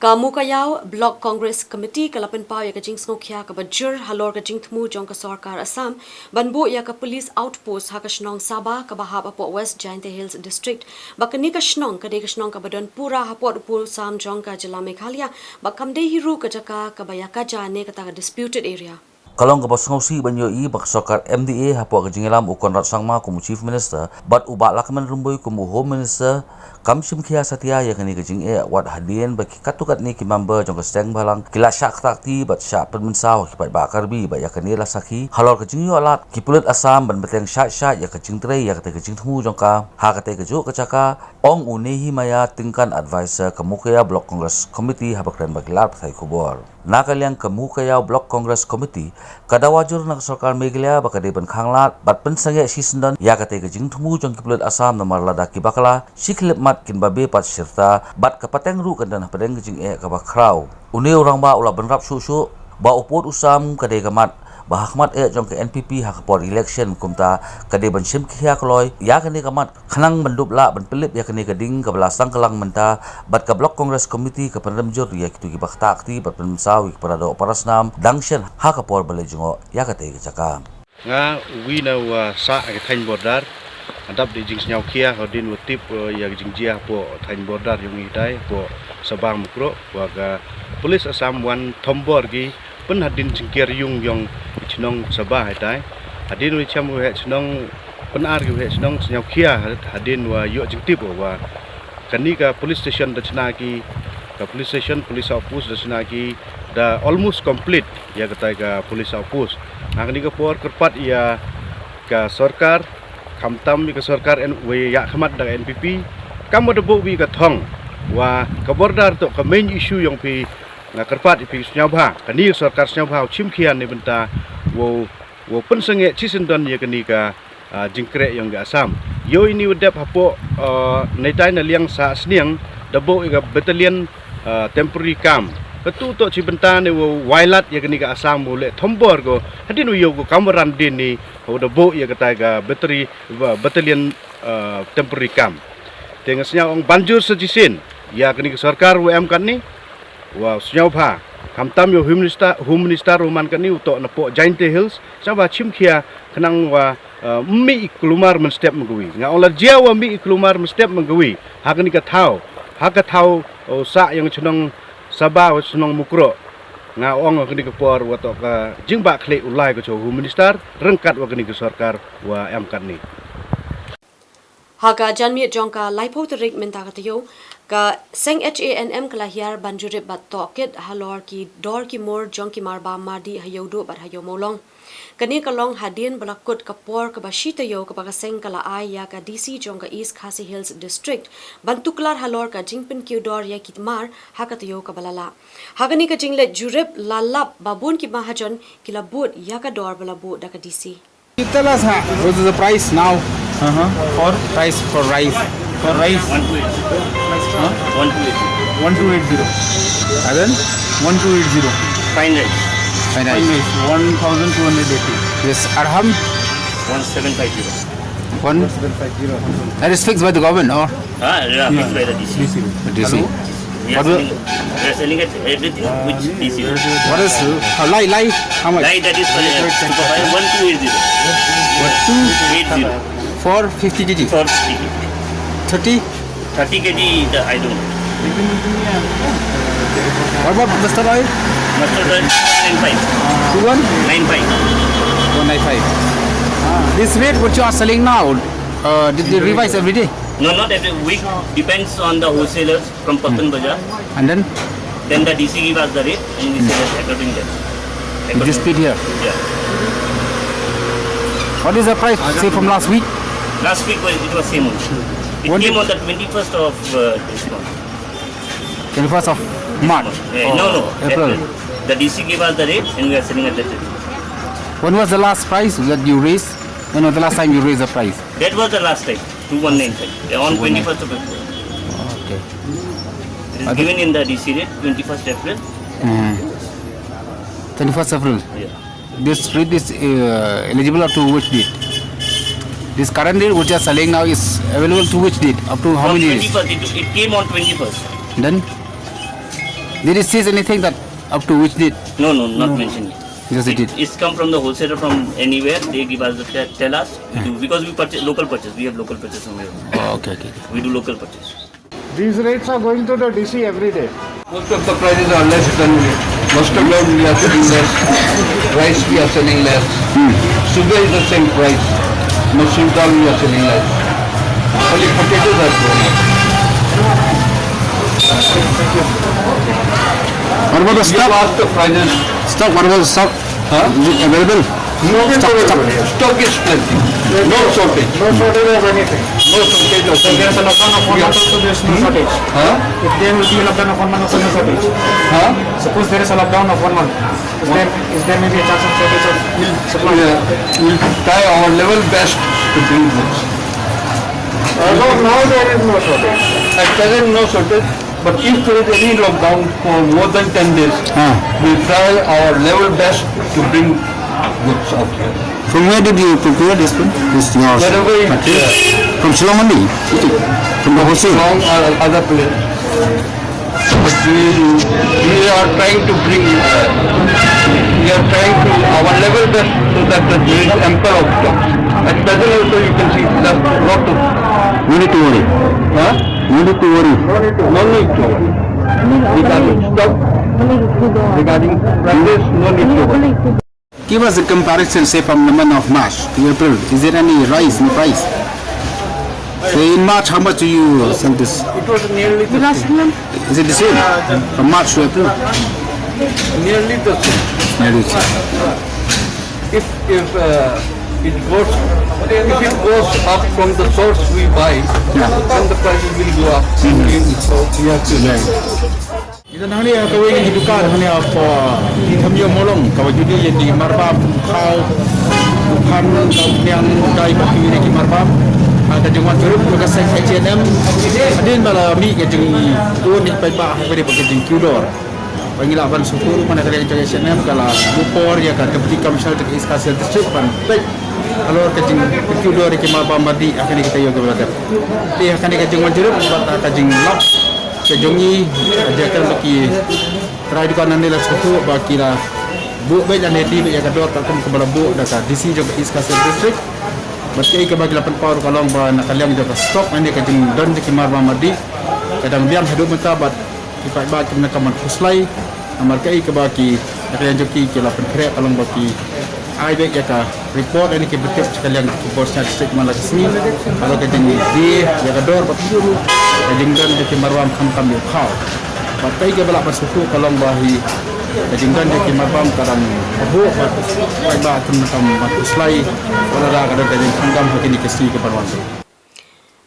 Ka Mukaïaw Block Congress Committee ka la pynpaw ïa ka jingsngewkhia kaba jur halor ka jingthmu jong ka sorkar Assam ban buh ïa ka police outpost ha ka shnong Sabah kaba hap hapoh West Jaintia Hills District. Ba kane ka shnong ka dei ka shnong kaba don pura hapoh u pud u sam jong ka jylla Meghalaya, ba kam dei hi ruh ka jaka kaba ïakajia ne kata ka disputed area. Ka long kaba sngewsih ban ïohi ba ka sorkar M D A hapoh ka jingïalam u Conrad Sangma kum u Chief Minister bad u Bah Lahkmen Rymbui kum u Home Minister kam shim khia satia ïa kane ka jingeh, wat hadien ba ki katto katne ki member jong ka seng bhalang ki la shah ktah kti bad shah pynmynsaw ha ki paidbah Karbi. Bad ïa kane la sakhi halor ka jingïoh lad ki pulit Assam ban bteng shait shait ïa ka jingtrei ïa katei ka jingthmu jong ka ha katei kajuh ka jaka, ong u Nehemiah Tyngkan, advisor ka Mukaïaw Block Congress Committee, haba kren bad ki lad pathai khubor. Na ka liang ka Mukaïaw Block Congress Committee ka dawa jur na ka sorkar Meghalaya ba ka dei ban khanglad bad pynsangeh shisyndon ïa katei ka jingthmu jong ki pulit Assam, namar lada ki bakla shi khyllipmat kin babe pat shirta, bad ka pateng ruh kan don hapdeng ka jingeh kaba khraw. Une u rangbah u la bynrap shuh shuh ba u pud u sam ka dei ka mat ba ha khmat eh jong ka N P P ha ka por election, kumta ka dei ban shim khia kloi ïa kane ka mat khnang ban dup lah ban pynlip ïa kane ka ding kaba la sangklang mynta. Bad ka Block Congress Committee ka pynrem jur ïa kito kiba ktah kti bad pynmynsaw ïa ki paradoh parasnam dang shen ha ka por ba leit jngoh ïa katei ka jaka. Nga uwei na uba sah ha ka thaiñ border. Nga dap da jingsngewkhia hadien ba tip, eh, ïa ka jingjia hapoh thaiñ border jong ngi hitai hapoh Sabah Mukroh, ba ka police Assam wan thombor ki pynhadien jingker ïung jong ka shnong Sabah hitai. Hadien ba shem u heh shnong, pyn-ar ki u heh shnong, sngew khia hadien ba ïoh jingtip ba kane ka police station da shna ki, ka police station, police outpost da shna ki da almost complete ïa katai ka police outpost. Ha kane ka por kyrpad ïa ka sorkar, khamtam ïa ka sorkar N-, ba ïa khmat da ka N P P, Kam wa da buh wi ka thong wa ka border toh ka main issue yong phi, nga kyrpad ïa phi sngewbha, kani ka sorkar sngewbha u chim khia ne bynta wow, wow pynsangeh chi syndon ïa kani ka, ah, jingkreh yong ka Assam. Yow ini u dep hapoh, ah, neitai na liang sa sniang da buh ïa ka battalion, ah, temporary camp. Katu toh chi bynta ne wow wailat ïa kani ka Assam wow leh thombor ko hadien u yow ko kam wa ran dien ni, wow da buh ïa katai ka battery, ba-, battalion, ah, temporary camp. Te nga sngewbha ong ban jur sa chisien ïa kani ka sorkar wa em katni, wa sngewbha, khamtam yow Home Minister, Home Minister u man katni u toh napoh Jaintia Hills, sngewbha chim khia khnang wa, ah, mih i kulmar mynstep mynkawi. Nga ong la jia wa mih i kulmar mynstep mynkawi ha kani ka thaw, ha ka thaw, oh, sah yong chnong Saba wa chnong Mukroh. Nga ong kani ka por wa toh ka jingbah khlieh u lai ka cha u Home Minister ryngkat wa kani ka sorkar wa em katni. Ha ka janmiet jong ka laiphew tarik mynta ka taïew, ka seng H A N M ka la hiar ban jurip bad tohkit halor ki dor ki mur jong ki marbam mardi ha Ïewduh bad ha Ïewmawlong. Kane ka long hadien ba la kut ka por kaba shi taïew kaba ka seng ka la ai ïa ka D C jong ka East Khasi Hills District ban tuklar halor ka jingpynkiew dor ïa ki mar ha ka taïew kaba la lah. Ha kane ka jingleit jurip la lap ba bun ki mahajon ki la bud ïa ka dor ba la buh da ka D C. Tell us, huh, what is the price now? Uh-huh. For? Price for rice. For rice? Huh? One two eight zero. One two eight zero. And then? One two eight zero. Fine rice. Fine rice. Fine rice. One thousand two hundred eighty. Yes, arham? One seven five zero. One? One seven five zero. That is fixed by the government, or? Ah, yeah, fixed by the D C. D C. D C. Hello? We are selling, we are selling at everything which D C. What is, uh, lai, lai? How much? Lai, that is, uh, super fine, one two eight zero. What? Two eight zero. For fifty K G? For fifty K G. Thirty? Thirty K G, the, I don't know. What about mustard oil? Mustard oil, nine five. Two one? Nine five. One nine five. This rate what you are selling now, uh, did they revise every day? No, not every week. Depends on the wholesalers from Pathan Bazar. And then? Then the D C give us the rate and we sell it according to that. You just paid here? Yeah. What is the price, say, from last week? Last week was, it was same only. It came on the twenty-first of, uh, this month. Twenty-first of March? Eh, no, no, April. April. The D C gave us the rate and we are selling at that rate. When was the last price that you raised? When was the last time you raised the price? That was the last time, two one nine five. Yeah, on twenty-first of April. Okay. It is given in the D C rate, twenty-first April. Mm. Twenty-first April? Yeah. This rate is, uh, eligible up to which date? This current rate which you are selling now is available to which date? Up to how many days? From twenty-first, it, it came on twenty-first. Then? Did it says anything that up to which date? No, no, not mentioning. Just it, it, it's come from the wholesaler from anywhere. They give us the te-, tell us. We do, because we purchase, local purchase. We have local purchase from here. Oh, okay, okay, okay. We do local purchase. These rates are going to the D C every day. Most of the prices are less than mustard oil we are selling less, rice we are selling less, sugar is the same price, masoor dal we are selling less. Only potatoes are going up. What about the stock? You ask the prices. Stock, what about the stock? Huh? Is it available? No stock, stock. Stock is plenty. No shortage. No shortage of anything. No shortage of anything. If there is a lockdown of one month also, there is no shortage. Huh? If there will be a lockdown of one month also, no shortage. Huh? Suppose there is a lockdown of one month. Is there, is there may be a chance of shortage of supply? We'll, we'll try our level best to bring this. As of now, there is no shortage. At present, no shortage. But if there is any lockdown for more than ten days, we'll try our level best to bring goods out here. From where did you procure this one? This yours? Wherever it is. From Shillong only? From the wholesale? From other place. But we, we are trying to bring, we are trying to our level best so that there is ample of stock. At present also you can see there's lot of. No need to worry. Huh? No need to worry. No need to worry. Regarding stock, regarding prices, no need to worry. Give us a comparison, say, from the month of March to April. Is there any rise in the price? So in March, how much do you sell this? It was nearly the same. Is it the same from March to April? Nearly the same. Nearly the same. If, if, uh, It goes, if it goes up from the source we buy, yeah, then the prices will go up. Mm-hmm. So we have to, yeah. Ita nangne ha kawei ka dukan hangne ha Phi Thamio Mawlong kaba ju die ïa ki marbam, u khaw, u phan, u khniang, u dai bad kiwei de ki marbam. Ha ka jingwan jurip ka seng H A N M. Hadien ba la mih ka jingïoh ne paidbah ha kane ka jingkiew dor, ba ngi lah ban sngewthuh ruh ba na ka liang jong H A N M ka la buh por ïa ka Deputy Commissioner jong ka East Khasi Hills District ban peit halor ka jingkiew dor ïa ki marbam mardi ha kane ka taïew kaba la dep. Te ha kane ka jingwan jurip bad ha ka jinglap ka jong ngi, ka jingkren bad ki trai dukan hangne la sngewthuh ba ki la buh beit lane die beit ïa ka dor katkum kaba la buh da ka D C jong ka East Khasi Hills District. Bad kaei kaba ki la pynpaw ruh ka long ba na ka liang jong ka stock lane ka jingdon jong ki marbam mardi ka dang biang haduh mynta bad ki paidbah kim donkam ban khuslai. Namar kaei kaba ki, na ka liang jong ki, ki la pynkhreh ka long ba ki ai beit ïa ka report lane ki bynta sha ka liang ki bor sha district man la ka sngi halor ka jingdie ïa ka dor bad ka jingdon jong ki marbam khamtam ïa u khaw. Bad kaei kaba lah ban sngewthuh ka long ba hi ka jingdon jong ki marbam ka dang buh bad paidbah kim donkam ban khuslai wat la ka don ka jingkhamtam ha kine ki sngi ki ban wan.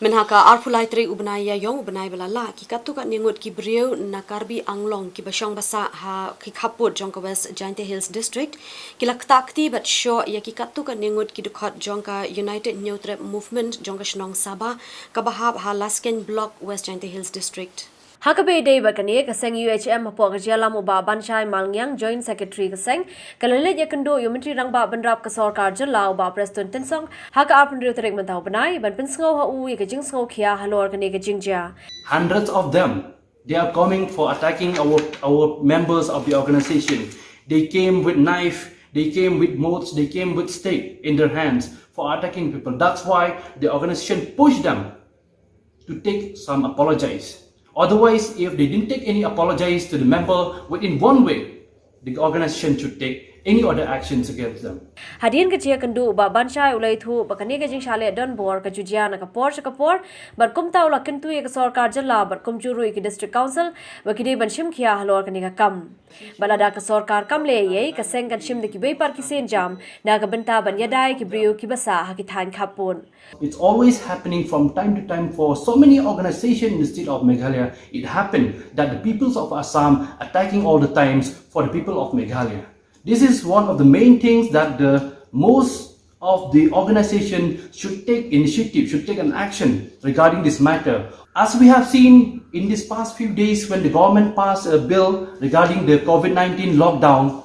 Mynha ka arphew lai tarik u bnai Ïaïong, u bnai ba la lah, ki katto katne ngut ki briew na Karbi Anglong kiba shong ba sah ha ki khappud jong ka West Jaintia Hills District ki la ktah kti bad shoh ïa ki katto katne ngut ki dkhot jong ka United Hynñiewtrep Movement jong ka shnong Sabah kaba hap ha Laskein Block, West Jaintia Hills District. Ha kaba ïadei bad kane, ka seng U H M hapoh ka jingïalam u Bah Banshai Malngiang, Joint Secretary ka seng, ka la leit ïakynduh ïa u Myntri Rangbah Bynrap ka Sorkar Jylla u Bah Prestone Tynsong ha ka arphew hynriew tarik mynta u bnai ban pynsngew ha u ïa ka jingsngewkhia halor kane ka jingjia. Hundreds of them, they are coming for attacking our, our members of the organization. They came with knife, they came with moats, they came with stick in their hands for attacking people. That's why the organization pushed them to take some apologies. Otherwise, if they didn't take any apologies to the member within one week, the organization should take any other actions against them. Hadien ka jingïakynduh, u Bah Banshai u la ïathuh ba kane ka jingshah leh donbor ka ju jia na ka por sha ka por, bad kumta u la kyntu ïa ka Sorkar Jylla bad kumjuh ruh ïa ki District Council ba ki dei ban shim khia halor kane ka kam. Bad lada ka Sorkar kam leh ei ei, ka seng kan shim da kiwei pat ki sienjam na ka bynta ban ïada ïa ki briew kiba sah ha ki thaiñ khappud. It's always happening from time to time for so many organizations in the state of Meghalaya. It happened that the peoples of Assam attacking all the times for the people of Meghalaya. This is one of the main things that the most of the organization should take initiative, should take an action regarding this matter. As we have seen in these past few days when the government passed a bill regarding the COVID nineteen lockdown,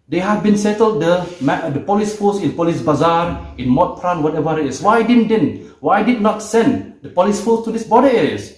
they have been settled the, ma- the police force in Police Bazar, in Motphran, whatever it is. Why didn't, didn't? Why did not send the police force to these border areas?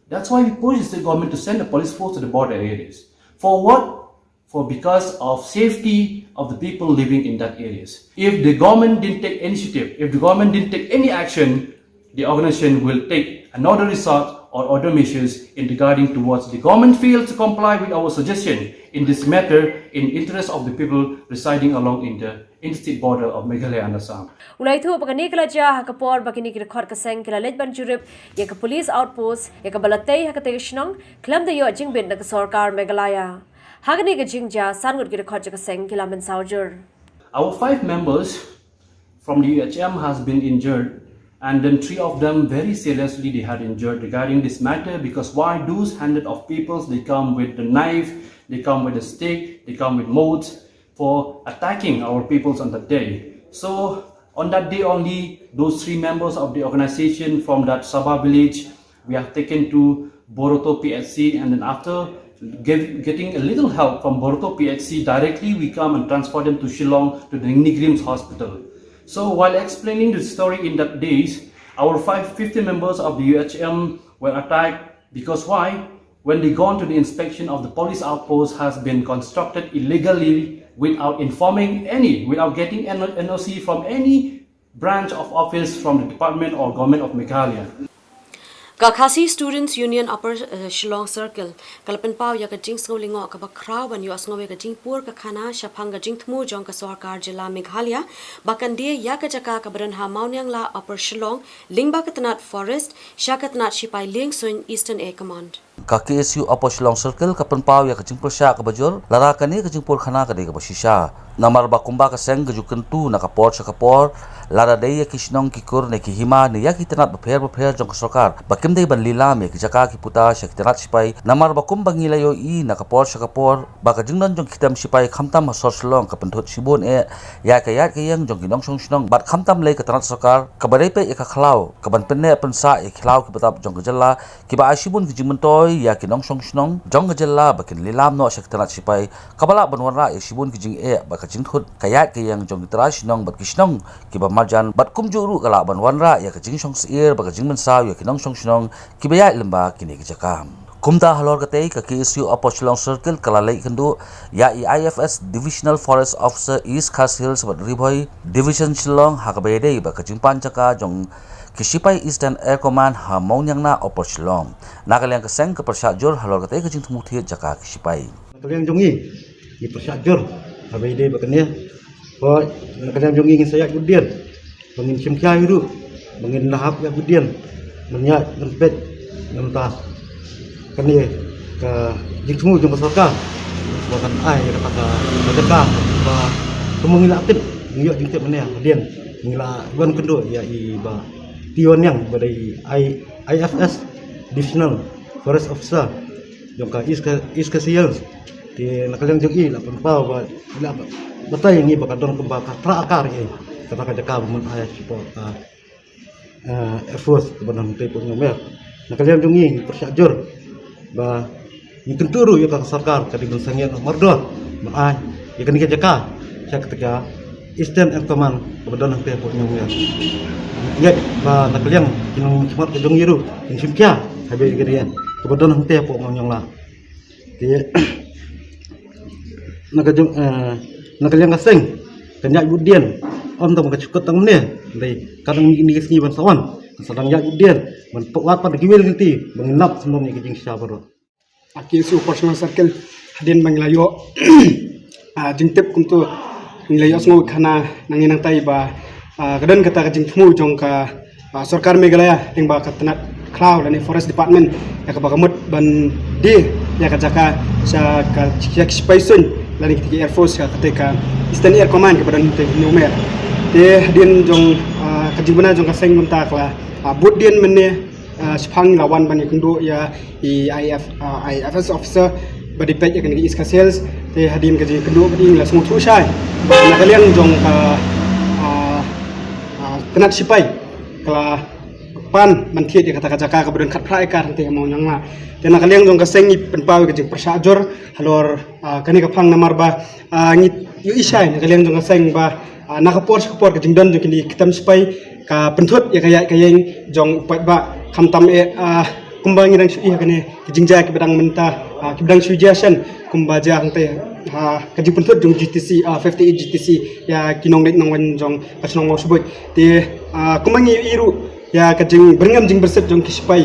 That's why we push the government to send the police force to the border areas. For what? For because of safety of the people living in that areas. If the government didn't take initiative, if the government didn't take any action, the organization will take another resort or other measures in regarding towards the government failed to comply with our suggestion in this matter in interest of the people residing along in the interstate border of Meghalaya and Assam. U la ïathuh ba kane ka la jia ha ka por ba kine ki dkhot ka seng ki la leit ban jurip ïa ka police outpost ïa kaba la tei ha katei ka shnong khlem da ïoh jingbit na ka Sorkar Meghalaya. Ha kane ka jingjia, san ngut ki dkhot jong ka seng ki la mynsaw jur. Our five members from the U H M has been injured, and then three of them very seriously they had injured regarding this matter, because why those hundred of peoples, they come with the knife, they come with a stick, they come with moats for attacking our peoples on that day. So on that day only, those three members of the organization from that Sabah village, we are taken to Boroto P H C, and then after get, getting a little help from Boroto P H C, directly we come and transfer them to Shillong to the NEIGRIHMS hospital. So while explaining the story in that days, our five, fifty members of the U H M were attacked because why? When they gone to the inspection of the police outpost has been constructed illegally without informing any, without getting N O C from any branch of office from the department or government of Meghalaya. Ka Khasi Students Union Upper, eh, Shillong Circle ka la pynpaw ïa ka jingsngew lyngngoh kaba khraw ban ïohsngew ïa ka jingpur ka khana shaphang ka jingthmu jong ka Sorkar Jylla Meghalaya ba kan die ïa ka jaka kaba don ha Mawniangla, Upper Shillong, lyngba ka tnat Forest sha ka tnat shipai liengsuiñ, Eastern Air Command. Ka K S U Upper Shillong Circle ka pynpaw ïa ka jingpyrshah kaba jur lada kane ka jingpur khana ka dei kaba shisha. Namar ba kumba ka seng ka ju kyntu na ka por sha ka por, lada dei ïa ki shnong ki kur ne ki hima ne ïa ki tnat bapher bapher jong ka sorkar ba kim dei ban lilam ïa ki jaka ki puta sha ki tnat sipai. Namar ba kumba ngi la ïohi na ka por sha ka por ba ka jingdon jong ki tem sipai khamtam ha sor Shillong ka pynthut shibun eh ïa ka ïaid ka ïeng jong ki nongshong shnong bad khamtam lei ka tnat sorkar kaba dei peit ïa ka khlaw kaban pynneh pynsah ïa ki khlaw ki btap jong ka jylla kiba ai shibun ki jingmyntoi ïa ki nongshong shnong jong ka jylla ba kin lilam noh sha ki tnat sipai, kaba lah ban wanrah ïa shibun ki jingeh bad ka jingthut ka ïaid ka ïeng jong ki trai shnong bad ki shnong kiba marjan bad kumjuh ruh ka lah ban wanrah ïa ka jingshong syier bad ka jingmynsaw ïa ki nongshong shnong kiba ïaid lyngba kine ki jaka. Kumta halor katei ka K S U Upper Shillong Circle ka la leit kynduh ïa i I F S Divisional Forest Officer East Khasi Hills bad Ri Bhoi Division Shillong ha kaba ïadei bad ka jingpan jaka jong ki sipai Eastern Air Command ha Mawniangna Upper Shillong. Na ka liang ka seng ka pyrshah jur halor katei ka jingthmu thied jaka ki sipai. Na ka liang jong ngi ngi pyrshah jur ha ba ïadei bad kane. Hooid, na ka liang jong ngi ngin sa ïaid bud dien ba ngin shim khia hi ruh ba ngin nahap ïaid bud dien ban ïaid ban peit na mynta kane ka jingthmu jong ka sorkar ba kan ai ïa kata ka jaka ba kumba ngi la tip ngi ïoh jingtip mynne hadien ngi la wan kynduh ïa i Bah Tiwan Niang ba dei i I F S Divisional Forest Officer jong ka East Khasi Hills. Te na ka liang jong i la pynpaw ba i la batai ngi ba ka don kumba ka tra akar i kata ka jaka ba myn ai support ka eh, Air Force kaba don hangtei Pokñiawmer. Na ka liang jong i ngi pyrshah jur ba ngi kyntu ruh ïa ka sorkar ka dei ban sangeh noh mardor ba ai ïa kane ka jaka sha kata ka Eastern Air Command kaba don hangtei Pokñiawmer. Ngi ba na ka liang ki nongmihkhmat ka jong i ruh kin shim khia ha ba ïa kane kaba don hangtei Pokñiawmer. Te na ka jong eh, na ka liang ka seng kan ïaid bud dien ym tang ka shu kut tang mynne. Dei ka dang ni ka sngi ban sa wan kan sa dang ïaid bud dien ban pok wat pat ki wel ngi ti ba ngin nap sngewbha ïa ka jingshisha baroh. Ki issue personal circle hadien ba ngi la ïoh ah, jingtip kumto ngi la ïoh sngew khana na ngi nangtai ba ah, ka don kata ka jingthmu jong ka ah, sorkar Meghalaya lyngba ka tnat khlaw lane forest department ïa kaba ka mut ban die ïa ka jaka sha ka sha ki sipai suiñ lane ki air force sha kata ka Eastern Air Command kaba don te Pokñiawmer. Te hadien jong ah, ka jingbna jong ka seng kumta ka la ah, bud dien mynne ah, shipang la wan ban ïakynduh ïa i I F ah, I F S officer ba dei peit ïa kane ka East Khasi Hills. Te hadien ka jingkynduh ba dei la sngewthuh shai na ka liang jong ka ah, ah, tnat sipai ka la pan ban thied ïa kata ka jaka kaba don khatphra ekar hangtei ha Mawniangna. Te na ka liang jong ka seng ngi pynpaw ïa ka jingpyrshah jur halor ah, kane ka phang namar ba ah, ngi ïohi shai na ka liang jong ka seng ba ah, na ka por sha ka por ka jingdon jong kine ki tem sipai ka pynthut ïa ka ïaid ka ïeng jong u paidbah khamtam eh ah, kumba ngi dang shu ïohi ha kane ki jingjia kiba dang mynta ah, kiba dang shu jia shen kumba jia hangtei ha ka jingpynthut jong G T C ah, fifty-eight G T C ïa ki nongleit nongwan jong ka shnong Mawshbuit. Te ah, kumba ngi ïohi ruh ïa ka jingbyrngem jingbyrsit jong ki sipai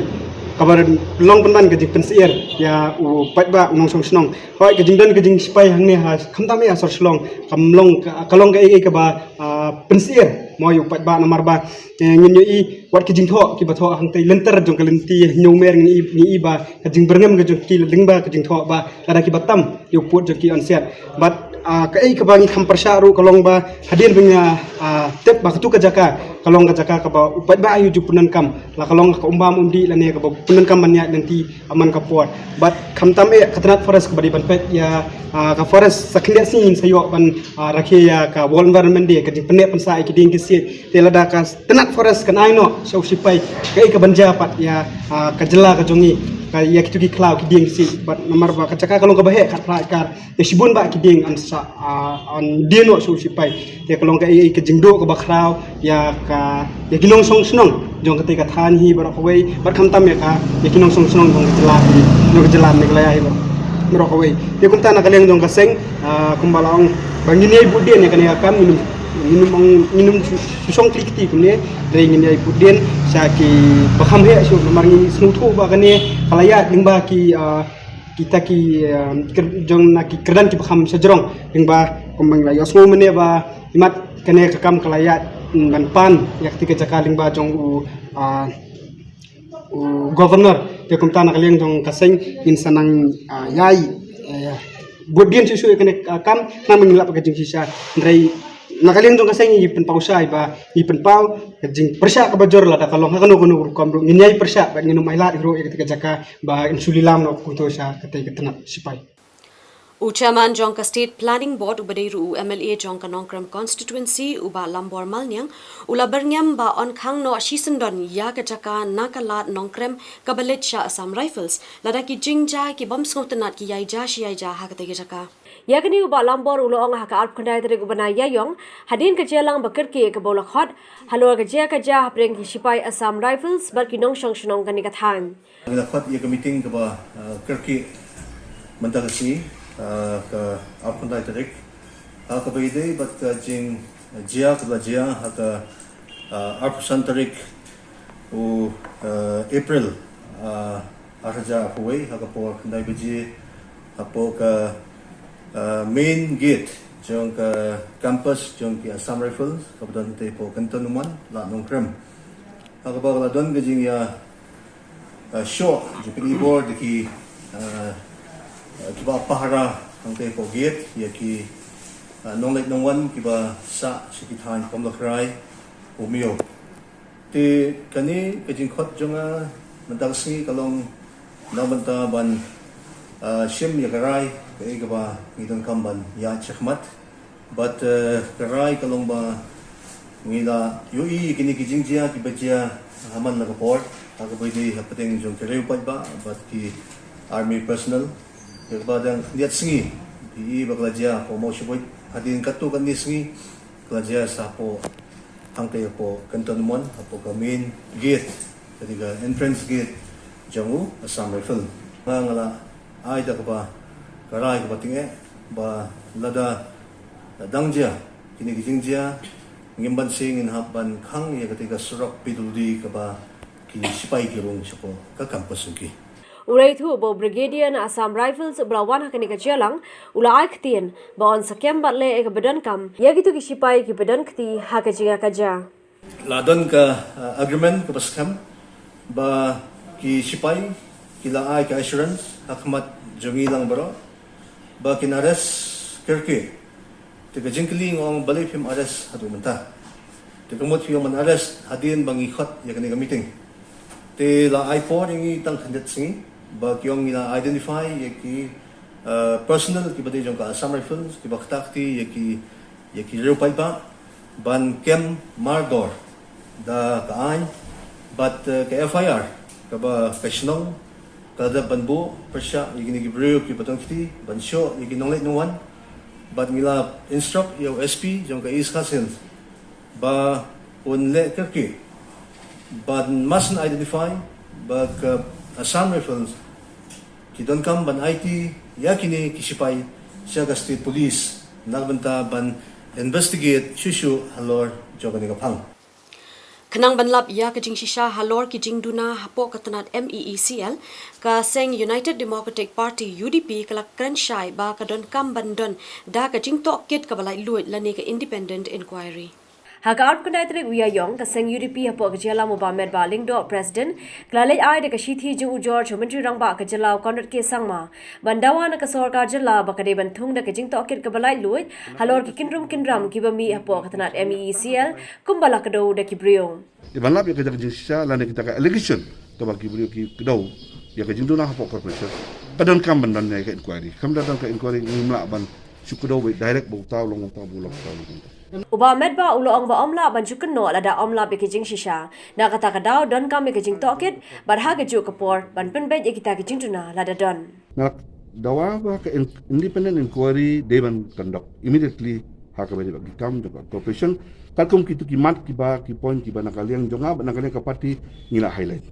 kaba long pynban ka jingpynsyier ïa u paidbah u nongshong shnong. Hooid ka jingdon ka jingsipai hangne ha khamtam eh ha sor Shillong kam long ka, ka long kaei kaei kaba ah, pynsyier mo ïa u paidbah namar ba eh, ngin ïohi wat ki jingthoh kiba thoh hangtei lynter jong ka lynti Pokñiawmer ngi ïohi ba ka jingbyrngem ka jong ki lyngba ka jingthoh ba lada kiba tam ïa u pud jong ki yn siat. Bad ah, kaei kaba ngi kham pyrshah ruh ka long ba hadien ba ngi ah, tip ba katu ka jaka ka long ka jaka kaba u paidbah ïa u ju pyndonkam la ka long ka umbam umdih lane kaba pyndonkam ban ïaid lynti man ka por. Bad khamtam eh ka tnat forest kaba dei ban peit ïa ah, ka forest sa khyndiat sngi ngin sa ïoh ban ah, rakhe ïa ka World Environment Day ka jingpynneh pynsah ïa ki dieng ki siej. Te lada ka tnat forest kan ai noh sha u sipai kaei kaban jia pat ïa ah, ka jylla ka jong ngi ka ïa kitu ki khlaw ki dieng ki siej. Bad namar ba ka jaka ka long kaba heh khatphra ekar. Te shibun bah ki dieng yn sa ah, yn die noh sha u sipai. Te ka long kaei ka jingduh kaba khraw ïa ka ïa ki nongshong shnong jong katei ka thaiñ hi baroh kawei bad khamtam ïa ka ïa ki nongshong shnong jong ka jylla hi jong ka jylla Meghalaya hi baroh kawei. Te kumta na ka liang jong ka seng ah, kumba la ong ba ngin ïai bud dien ïa kane ka kam ngin ym ngin ym ong ngin ym shu shong kli kti kumne. Dei ngin ïai bud dien sha kiba kham heh shuh namar ngi sngewthuh ba kane ka la ïaid lyngba ki ah, kita ki ah, jong na ki kyrdan kiba kham shajrong lyngba kumba ngi la ïohsngew mynne ba imat kane ka kam ka la ïaid ban pan ïa kata ka jaka lyngba jong u ah, u governor Te kumta na ka liang jong ka seng ngin sa nang, ah, ïai, eh, bud dien shuh shuh ïa kane ka kam, namar ngi lap ka jingshisha. Hynrei na ka liang jong ka seng ngi pynpaw shai ba ngi pynpaw ka jingpyrshah kaba jur lada ka long ha kano kano ka rukom ruh ngin ïai pyrshah bad ngin ym ailad hi ruh ïa kata ka jaka ba ngin shu lilam noh kumto sha kata ka tnat sipai. U chairman jong ka State Planning Board uba dei ruh u M L A jong ka Nongkrem constituency u Bah Lambor Malniang u la byrngem ba yn khang noh shisyndon ïa ka jaka na ka lad Nongkrem kaba leit sha Assam Rifles lada ki jingjia ki bym sngewtynnat ki ïai jia shi ïai jia ha kata ka jaka. Ïa kane u Bah Lambor u la ong ha ka arphew khyndai tarik u bnai Ïaïong hadien ka jingïalang ba kyrkieh kaba u la khot halor ka jia ka jia hapdeng ki sipai Assam Rifles bad ki nongshong shnong kane ka thaiñ. Ngi la khot ïa ka meeting kaba, uh, kyrkieh mynta ka sngi, uh, ka arphew khyndai tarik. Ha kaba ïadei bad ka jingjia kaba la jia ha ka, uh, arphew san tarik u, uh, April, uh, ar hajar arphew wei, ha ka por khyndai baje hapoh ka, uh, main gate jong ka campus jong ki Assam Rifles kaba don te hapoh Cantonment, Lad Nongkrem. Ha kaba ka la don ka jingïa, uh, shoh jingpyni bor da ki, uh, uh, kiba pahara hangta hapoh gate ïa ki, uh, nongleit nongwan kiba sah sha ki thaiñ Komlakhrai, Umiew. Te kane ka jingkhot jong nga mynta ka sngi ka long na ka bynta ban, uh, shim ïa ka rai kaei kaba ngi donkam ban ïaid shakhmat. Bad, eh, ka rai ka long ba ngi la ïohi ïa kine ki jingjia kiba jia ha man la ka por ha kaba ïadei hapdeng jong ki riew paidbah bad ki army personnel. Ïa kaba dang khyndiat sngi ki i ba ka la jia hapoh Mawshynrut hadien katto katne sngi ka la jia sa hapoh hangta hapoh Cantonment hapoh ka main gate, ka dei ka entrance gate jong u Assam Rifle. Nga nga la ai da kaba ka rai kaba tyngeh ba lada dang jia kine ki jingjia, ngim banse ngin hap ban khang ïa kata ka surok P W D kaba ki sipai ki rung shapoh ka campus jong ki. U la ïathuh ba u Brigadier na Assam Rifles uba la wan ha kane ka jingïalang u la ai ktien ba yn sa kem bad leh ïa kaba donkam ïa kito ki sipai kiba don kti ha ka jingïakajia. La don ka, uh, agreement kaba skhem ba ki sipai ki la ai ka assurance ha khmat jong ngi lang baroh ba kin arrest kyrkieh. Te ka jingkylli nga ong balei phim arrest haduh mynta. Te ka mut phi ong ban arrest hadien ba ngi khot ïa kane ka meeting. Te la ai por ïa ngi tang khyndiat sngi ba ki ong ngi la identify ïa ki, uh, personnel kiba dei jong ka Assam Rifles kiba ktah kti ïa ki, ïa ki riew paidbah ban kem mardor da ka aiñ bad, eh, ka F I R kaba ka shnong ka dep ban buh pyrshah ïa kine ki briew kiba don kti ban shoh ïa ki nongleit nongwan. Bad ngi la instruct ïa u S P jong ka East Khasi Hills ba un leh kyrkieh ban mass identify ba ka Assam Rifles ki donkam ban aiti ïa kine ki sipai sha ka State Police na ka bynta ban investigate shuh shuh halor jong kane ka phang. Khnang ban lap ïa ka jingshisha halor ki jingduna hapoh ka tnat M E E C L, ka seng United Democratic Party, U D P, ka la kren shai ba ka donkam ban don da ka jingtohkit kaba laitluid lane ka independent inquiry. Ha ka arphew khyndai tarik u Ïaïong, ka seng U D P hapoh ka jylla, u Bah Metbah Lyngdoh, President, ka la leit ai da ka shithi jong u George, u Myntri Rangbah ka jylla, u Conrad K Sangma, ban dawa na ka sorkar jylla ba ka dei ban thung da ka jingtohkit kaba laitluid halor ki kynrum kynram kiba mih hapoh ka tnat M E E C L kumba la kdew da ki briew. Ban lap ïa kata ka jingshisha lane kita ka allegation kaba ki briew ki kdew ïa ka jingduna hapoh corporation, ka donkam ban don ïa ka inquiry. Kam da don ka inquiry ngim lah ban shu kdew beit direct ba uta u long uta, ba u long uta, u long uta. U Bah Metbah u la ong ba ym lah ban shu kynnoh lada ym lap ïa ka jingshisha. Na kata ka daw donkam ïa ka jingtohkit bad ha kajuh ka por ban pynbeit ïa kita ki jingduna lada don. Nga la dawa ba ka in-, independent inquiry dei ban conduct immediately ha kaba ïadei bad ki kam jong ka corporation. Katkum kito ki mat kiba, ki point kiba na ka liang jong nga bad na ka liang ka party ngi la highlight.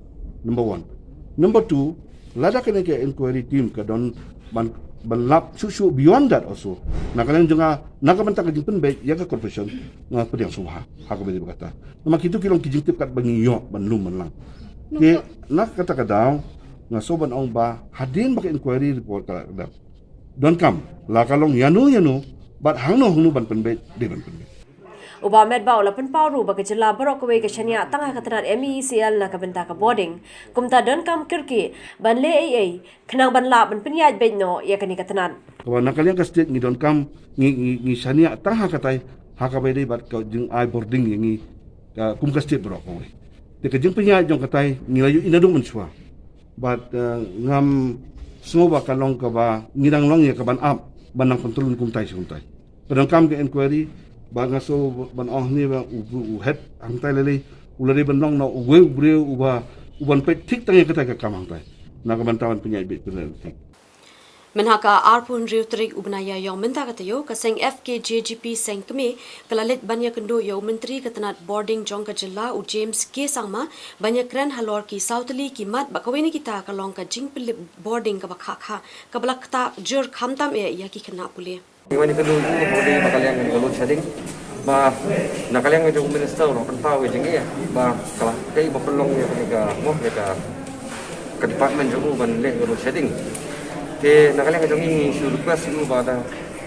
Number one. Number two, lada kane ka inquiry team ka don ban, ban lap shuh shuh beyond that also, na ka liang jong nga, na ka bynta ka jingpynbeit ïa ka corporation, nga pdiang sngewbha ha kaba ïadei bad kata. Namar kito ki long ki jingtip katba ngi ïoh ban lum ban lang. Te na kata ka daw nga sngew ban ong ba hadien ba ka inquiry report ka la dep, donkam la ka long ïano ïano bad hangno hangno ban pynbeit, dei ban pynbeit. U Bah Metbah u la pynpaw ruh ba ka jylla baroh kawei ka shaniah tang ha ka tnat M E E C L na ka bynta ka boarding. Kumta donkam kyrkieh ban leh ei ei khnang ban lah ban pynïaid beit noh ïa kane ka tnat. Kaba na ka liang ka state ngi donkam ngi ngi ngi shaniah tang ha katai ha kaba ïadei bad ka jingai boarding ïa ngi ka kum ka state baroh kawei. Te ka jingpynïaid jong katai ngi la ïohi naduh mynshuwa. Bad eh, ngam sngew ba ka long kaba ngi dang long ïa kaban ap ban nang pyntrun kumtai shi kumtai. Ka donkam ka inquiry ba nga sngew ban ong hangne ba u, u head hangtai lei lei u la dei ban long na uwei u briew uba uban peit thik tang ïa katai ka kam hangtai. Na ka bynta ban pynïaid beit pynïaid thik. Mynha ka arphew hynriew tarik u bnai Ïaïong mynta ka taïew, ka seng F K J G P seng kmie ka la leit ban ïakynduh ïa u Myntri ka tnat boarding jong ka jylla u James K Sangma ban ïakren halor ki saw tylli ki mat ba kawei na kita ka long ka jingpynlip boarding kaba khah khah kaba la ktah jur khamtam eh ïa ki khynnah pule. Ngi wan ïakynduh ïa u boarding ba ka liang ka load shedding. Ba na ka liang ka jong u minister u la pynpaw ïa jong ngi ba ka la kaei ba pynlong ïa kane ka mo ïa ka ka department jong u ban leh ka load shedding. Te na ka liang ka jong ngi ngi shu request ïa u ba da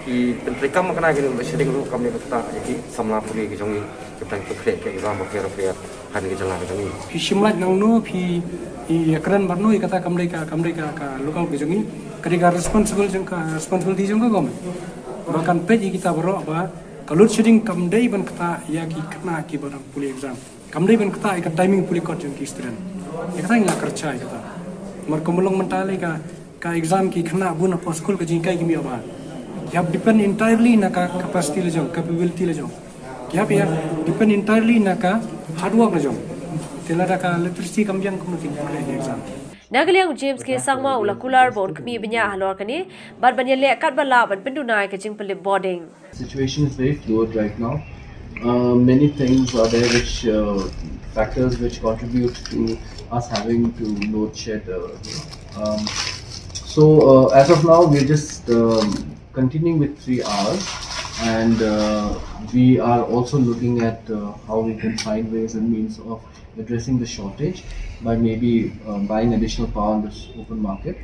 ki pyntreikam kane ka load shedding ruh kam leh kata ïa ki samla pule ki jong ngi ki tang pynkhreh ka exam ba pher pher ha kane ka jylla ka jong ngi. Phi shim lait nangno phi ïakren bad no ïa kata kam dei ka kam dei ka ka lookout ka jong ngi. Ka dei ka responsible jong ka responsibility jong ka government. Ba kan peit ïa kita baroh ba ka load shedding kam dei ban ktah ïa ki khynnah kiba dang pule exam. Kam dei ban ktah ïa ka timing pule kot jong ki student. Ïa kata ngi la kyrcha ïa kata. Namar kumba long mynta lei ka ka exam ki khynnah bun hapoh skul ka jinghikai kim ïoh bha. Ki hap depend entirely na ka capacity la jong, capability la jong. Ki hap ïa depend entirely na ka hard work la jong. Te lada ka literacy kam biang kumno kin pule exam. Na ka liang u James K Sangma u la kular ba un khmih bniah halor kane bad ban ïaleh katba lah ban pynduna ïa ka jingpynlip boarding. Situation is very fluid right now. Uh, many things are there which uh, factors which contribute to us having to load shed. Uh, um, so uh, as of now, we're just um, continuing with three hours, and uh, we are also looking at uh, how we can find ways and means of addressing the shortage by maybe uh, buying additional power on this open market.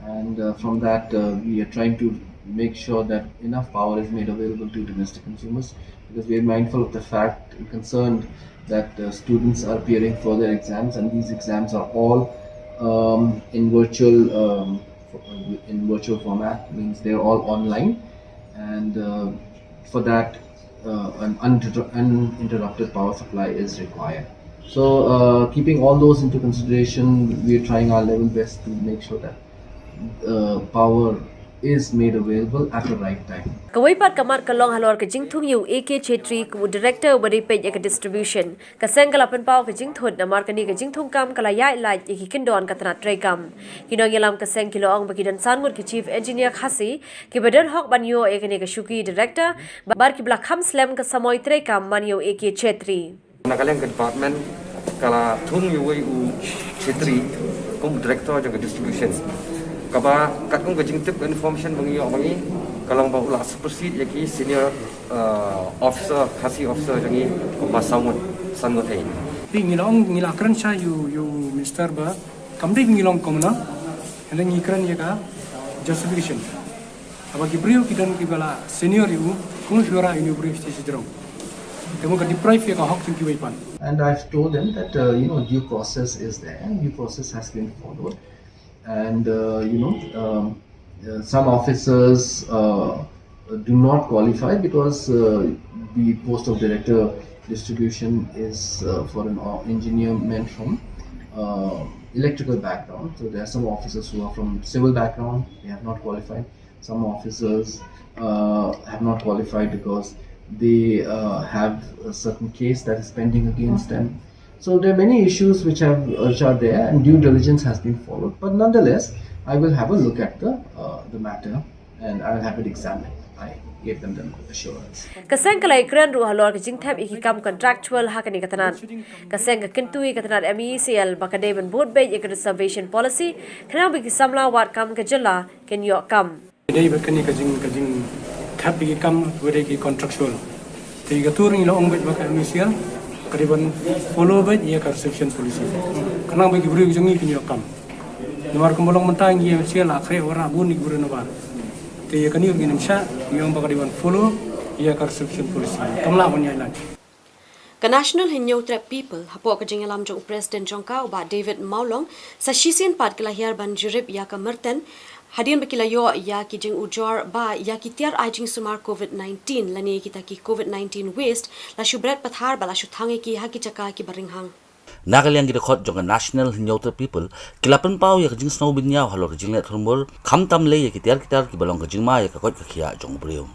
And uh, from that, uh, we are trying to make sure that enough power is made available to domestic consumers, because we are mindful of the fact and concerned that uh, students are appearing for their exams, and these exams are all um, in virtual um, in virtual format, means they're all online, and uh, for that, uh, an uninter- uninterrupted power supply is required. So, uh, keeping all those into consideration, we are trying our level best to make sure that uh, power is made available at the right time. Kawei pat ka mat ka long halor ka jingthung ïa u A K Chetri kum u director uba dei peit ïa ka distribution. Ka seng ka la pynpaw ka jingthut namar kane ka jingthung kam ka la ïaid lait ïa ki kyndon ka tnat treikam. Ki nongïalam ka seng ki la ong ba ki don san ngut ki chief engineer Khasi kiba don hok ban ïoh ïa kane ka shuki director bad kiba la kham slem ka samoi treikam man ïa u A K Chetri. Na ka liang ka department ka la thung ïa uwei u Chetri kum director jong ka distribution. Kaba katkum ka jingtip ka information ba ngi ïoh ba ngi ka long ba u la supersede ïa ki senior uh, officer, Khasi officer jong ngi kumba saw ngut, san ngut ei. Te ngi la ong ngi la kren sha ïa u ïa u minister ba kam dei ngi long commoner. Hynrei ngi kren ïa ka justification. Haba ki briew ki don kiba la senior ïa u, kumno phi wanrah ïa u briew shisha sha jrong. Te mo ka deprive ïa ka hok jong kiwei pat. And I've told them that uh, you know, due process is there, due process has been followed, and uh, you know, um, uh, some officers uh, do not qualify because uh, the post of director distribution is uh, for an o- engineer meant from uh, electrical background. So there are some officers who are from civil background, they have not qualified. Some officers uh, have not qualified because they uh, have a certain case that is pending against them. So there are many issues which have which are there, and due diligence has been followed. But nonetheless, I will have a look at the uh, the matter, and I will have it examined. I gave them the assurance. Ka seng ka la ïakren ruh halor ka jingthep ïa ki kam contractual ha kane ka tnat. Ka seng ka kyntu ïa ka tnat M E E C L ba ka dei ban bud beit ïa ka reservation policy khnang ba ki samla wad kam ka jylla kin ïoh kam. Dei bad kane ka jing ka jingthep ïa ki kam ba dei ki contractual. Te ka tur ngi la ong bad ba ka M E C L ka dei ban follow bad ïa ka reservation policy. Khnang ba ki briew jong ngi kin ïoh kam. Namar kumba long mynta ngi M C L la khreh wanrah bun ïa ki briew na bar. Te ïa kane ruh ngin ym shah, ngi ong ba ka dei ban follow Ïa ka reception policy kam lah ban ïaid lad. Ka National Hynñiewtrep People, hapoh ka jingïalam jong u President jong ka, u Bah David Mawlong, sa shisien pat ki la hiar ban jurip ïa ka Merten, hadien ba ki la ïoh ïa ki jingujor ba ïa ki tiar ai jingsumar COVID nineteen lane kita ki COVID nineteen waste la shu bret pathar bad la shu thang ïa ki ha ki jaka kiba ringhang. Na ka liang ki dkhot jong ka National Hynñiewtrep People ki la pynpaw ïa ka jingsngew bynñiaw halor ka jingleh thurmur, khamtam lei ïa ki tiar ki tar kiba long ka jingma ïa ka koit ka khiah jong u briew.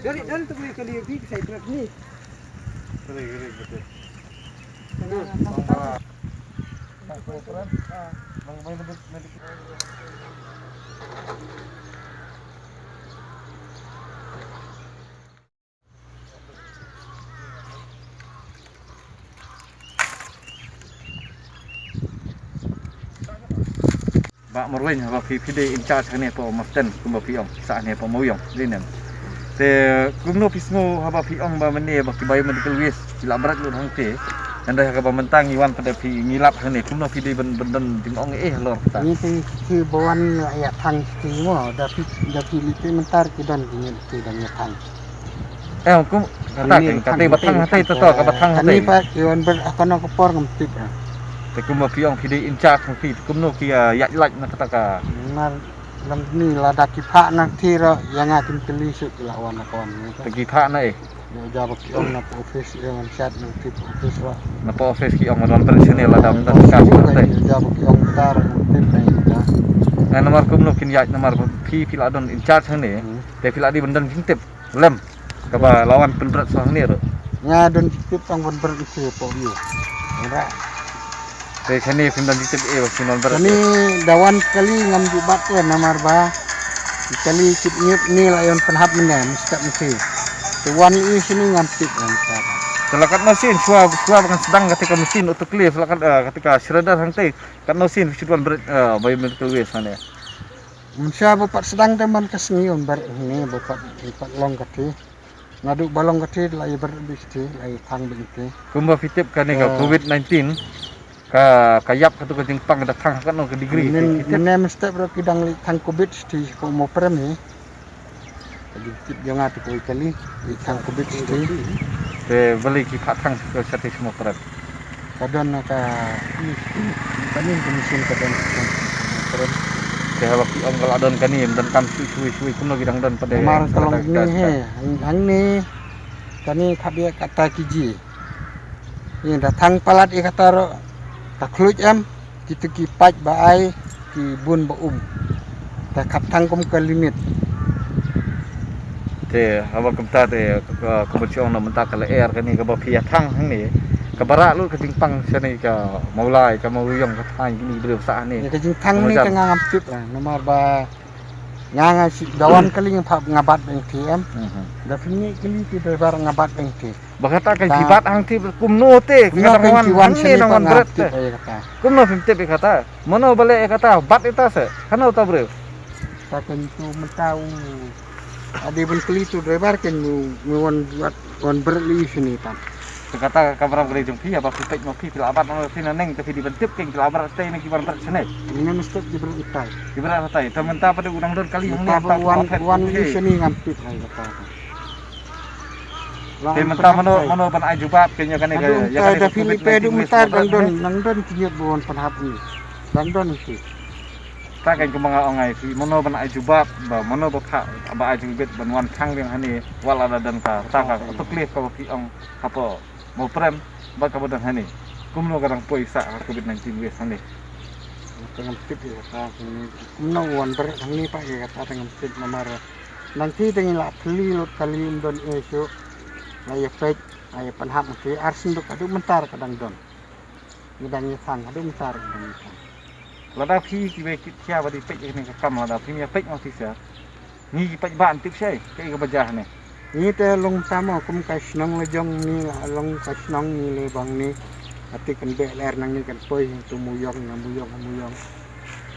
Dari dari tu boleh kali lebih saya berat ni. Kering kering betul. Tengah. Bah Marwein, haba phi, phi dei in charge hangne hapoh Marten, kumba phi ong, sah hangne hapoh Mawïong, dei ne em? Te kumno phi sngew haba phi ong ba mynne ba ki biomedical waste ki la bret lut hangte? Hynrei ha kaba mynta ngi wan pat da phi, ngi lap hangne, kumno phi dei ban, ban don jingong eh halor kata? Ngi te, ki ba wan ïa thang ki mo, da phi, da phi leit mynta ki don ki ngi te don ïa thang. Eh, kum, kata, kata, kata, ba thang hatai, to, to, kaba thang hatai. Kane pat ki wan bret ha kano ka por ngam tip. Te kumba phi ong phi dei in charge phi, kumno ki, ah, ïaid lait na kata ka. Namar lada ki phah na thir ïa nga kim kylli shuh ki la wan na ka wan. Te ki phah na eh. Ïa jaba ki ong na office, ïa wan chat na tip office. Na office ki ong wan bret shane lada mynta ka. Ïa jaba ki ong tar na tip na. Eh, namar kumno kin ïaid namar phi, phi la don in charge hangne. Te phi la dei ban don jingtip. Lem. Kaba la wan pynbret sa hangne ruh. Nga don tip tang pynbret ïa phi hapoh ïew. Ora. Te kane phin don tip eh ba phin wan bret. Kane da wan kali ngam ju bat eh namar ba kali kit ngit ni la ïa wan pynhap mynne mynstep mynstep. Te wan ïa sini ngam tip ngam tip. Te la katno sien shuwa, shuwa ba kan sdang kata ka machine autoclave, la kat, eh, kata ka shredder hangte. Katno sien phi shu wan bret, eh, biomedical waste hangne. Mynshwa ba pat sdang te man ka sngi wan bret hangne ba pat, ba pat long kata. Naduh ba long kata la ïa bret beit te, la ïa thang beit te. Kumba phi tip kane ka, eh, COVID nineteen ka, ka ïap katu ka jingpang da thang ha kano ka degree. Mynne, mynstep ruh ki dang leit thang COVID te ko mo prem hi. Ka jingtip jong nga te ko kali leit thang COVID te. Te balei ki phah thang ko sha te mo prem. Ka don ka, ka ni ka machine ka don ka don. Te haba ki ong ka la don kane, ym don kam shuh shuh shuh, kumno ki dang don pat de. Namar ka long ni he, hang, hangne kane ka bia kata ki ji. Ïa da thang palat ïa kata ruh ka khluit em. Kita ki paip ba ai ki bun ba um. Te khap thang kum ka limit. Te haba kumta te ka, ka bun shu ong na mynta ka lyer kane kaba phi ïa thang hangne. Kaba rah lut ka jingpang shane ka Mawlai ka Mawïong ka thaiñ kine briew sah hangne. Ïa ka jingthang ne ka nga ngam tip lah namar ba nga nga shi dawan kali nga phah nga bat beng ti em. Mhm. Da phi ngi kali ti driver nga bat beng ti. Ba kata kan ki bat hangti kumno te, kumno kan ki wan hangne nang wan bret te. Kumno phim tip ïa kata? Mano ba leh ïa kata? Bat ita se. Hano ta briew? Ta kan tu mynta u. Ade ban kylli tu driver kan mu, mu wan bat, wan bret li sini tan. Te kata ka kamram kali jong phi, ba phi peit ma phi, phi la bat ma phi na neng, te phi di ban tip kan phi la bat te na ki wan bret sini. Ina mesti di bret ita. Di bret ita. Ta mynta pat u dang don kali hangne ta wan, wan li sini ngam tip hai kata. Te mynta mano, mano ban ai jubab ke ïa kane ka, ïa kane ka Philippe du mynta dang don, dang don ki ñiut ba wan pynhap ni. Dang don ki. Ta kan kumba nga ong ai phi mano ban ai jubab ba mano ba pha ba ai jingbit ban wan thang biang hangne wat la da don ka ta ka, ka tuklif kaba phi ong hapoh Mawprem bad kaba don hangne. Kumno ka dang poi sah ha covid nineteen waste hangne. Ka ngam tip ïa kata kumno wan bret hangne pat ïa kata ngam tip namar. Nangta te ngi la thli lut kali ym don eh shuh. La ïa peit, la ïa pynhap ngi ar senduk haduh mynta ka dang don. Ngi dang ïa thang haduh mynta ka dang ïa thang. Lada phi kiwei ki khia ba dei peit ïa kane ka kam lada phi ïa peit ma phi sha. Ngi ki peit ba tip shai kaei kaba jia hangne. Ngi te long tama kum ka shnong la jong ngi la long ka shnong ngi le bang ni. Ati kan beh ler nangne kan poi tu Mawïong na Mawïong Mawïong.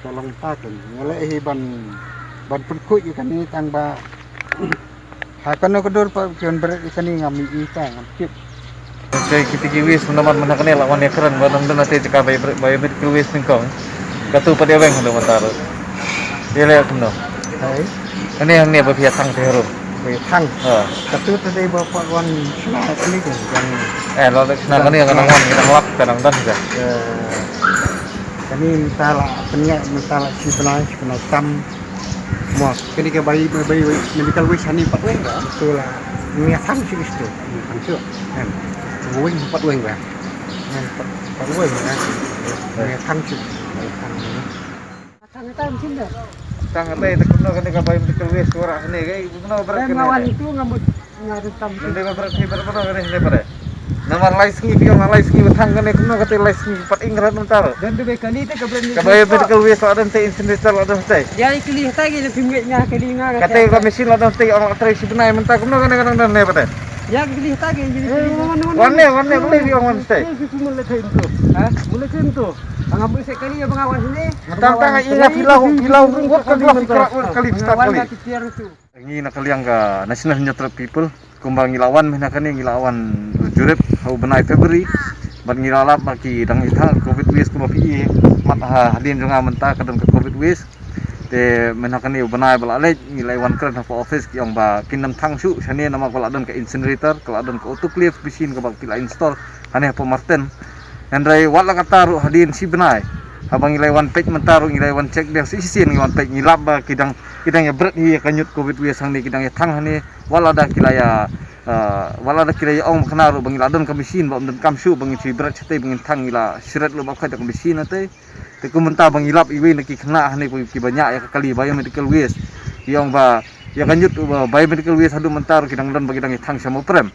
Ka long ta kan ngi le hi ban Ban pynkhuid ïa kane tang ba ha kano ka dur pat ki wan bret ïa kane ngam ïohi tang ngam tip. Te kita ki waste namar mynta kane la wan ïakren ba nang dang te jaka biomedical waste nyngkong. Katu pat ïa weng hynda mynta ruh. Ïa leh kumno. Hai. Kane hangne ba phi ïa thang te harum. Ba ïa thang. Ha. Katu te dei ba pat wan shna kane kan. Eh, la dei shna kane kan wan kan lap kan dang dan ka. Kane mynta la pynngeh mynta la shi bnai shi bnai tam. Mo, kane ka bai bai bai medical waste hani pat weng ba. Tu la ni thang shi istu. Ni thang shi. Kan. Weng pat weng ba. Kan pat weng ba. Ni thang shi. Thang. Thang ta mungkin dah. Tang atai te kumno kane ka bai medical waste wara kane ka kumno berat kane. Ngawan itu ngamut. Nende ba berat hi berat berat kane hne pare. Namar lai sngi phi ong lai sngi ba thang kane kumno kate lai sngi pat ing rat mynta. Dan de kali te ka blen. Ka biomedical waste la don te incinerator la don te. Dia kali ta ke le phim ngai nga kali nga. Kate ka machine la don te ong la trai shi bnai mynta kumno kane kane ne pare. Dia kali ta ke jadi kali. Wan ne wan ne kali phi ong wan te. Ha? Mula kali tu. Angam se kali ya bangawan sini. Mynta tang ingat phi lau phi lau ngut kali phi krak ngut kali phi start kali. Ngi na ka liang ka National Hynñiewtrep People kumba ngi la wan mynta kane ngi la wan jurip ha u bnai February bad ngi la lap ba ki dang ïa thang covid waste kumba phi i mat ha hadien jong nga mynta ka don ka covid waste. Te mynta kane u bnai ba la leit ngi la wan kren ha office ki ong ba kin ym thang shuh shane namar ka la don ka incinerator ka la don ka autoclave machine kaba ki la install hane ha Marten. Hynrei wat la katta ruh hadien shi bnai haba ngi la wan peit mynta ruh ngi la wan check biang shisien ngi wan peit ngi lap ba ki dang ki dang ïa bret hi ïa ka ñiut covid waste hangne ki dang ïa thang hangne wat la da ki la ïa wat la da ki la ïa ong ba kane ruh ba ngi la don ka machine ba ym donkam shuh ba ngi shu bret shatei ba ngin thang ngi la shred lut ba khot da ka machine hatei. Te kum mynta ba ngi lap iwei na ki khynnah hangne ki ba ñiah ïa ka kali biomedical waste ki ong ba ïa ka ñiut biomedical waste haduh mynta ruh ki dang don ba ki dang ïa thang sha Mawprem.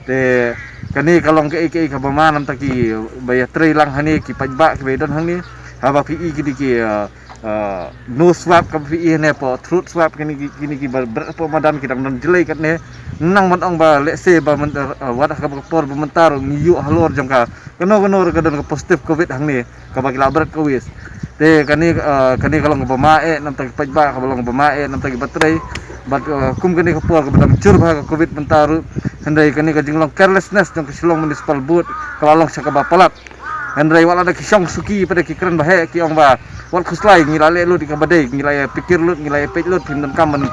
Te kane ka long kaei kaei kaba ma namta ki ba ïa trei lang hangne ki paidbah ki ba ïa don hangne haba phi i kine ki nose swab kaba phi i hangne hapoh throat swab kine ki kine ki ba bret hapoh madan ki dang don jlei katne. Nang ban ong ba lehse ba wat ha kaba ka por ba mynta ruh ngi ïoh halor jong ka kano kano ruh ka don ka positive covid hangne. Kaba ki la bret ka waste. Te kane kane ka long kaba ma eh namta ki paidbah kaba long kaba ma eh namta ki ba trei. Bad kum kane ka por kaba dang jur bha ka covid mynta ruh. Hynrei kane ka jinglong carelessness jong ka Shillong Municipal Board ka la long sha kaba palat. Hynrei wat la da ki shong suki pat da ki kren ba heh ki ong ba wat khuslai ngi la leh lut ïa kaba dei ngi la ïa pikir lut ngi la ïa peit lut phim donkam ban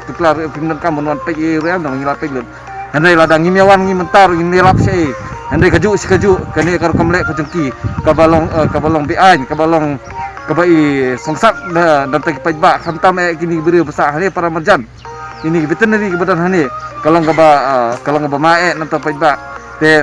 tuklar phim donkam ban wan peit ïa ruh em ngi la peit lut. Hynrei lada ngim ïa wan ngi mynta ruh ngin ïalap sha ei. Hynrei kajuh shi kajuh kane ka rukom leh ka jong ki kaba long kaba long beaiñ kaba long kaba i songsat da da ki paidbah khamtam eh kine ki briew ba sah hangne para marjan. Kine ki veterinary kiba don hangne ka long kaba ka long kaba ma eh namta paidbah. Te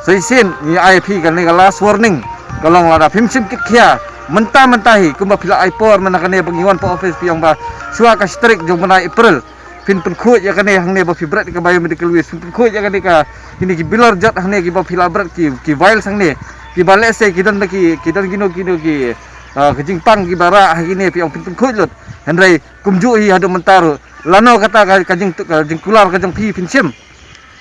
sa shisien ngi ai phi kane ka last warning ka long lada phim shim kit khia mynta mynta hi kumba phi la ai por mynta kane ba ngi wan pa office phi ong ba shuwa ka shi tarik jong bnai April. Phin pynkhuid ïa kane hangne ba phi bret ïa ka biomedical waste phin pynkhuid ïa kane ka kine ki bilor jot hangne kiba phi la bret ki ki vials hangne kiba lehse ki don da ki ki don kino kino ki ka jingpang kiba rah ha kine phi ong phin pynkhuid lut. Hynrei kumjuh hi haduh mynta ruh lano kata ka jing ka jingkular ka jong phi phin shim.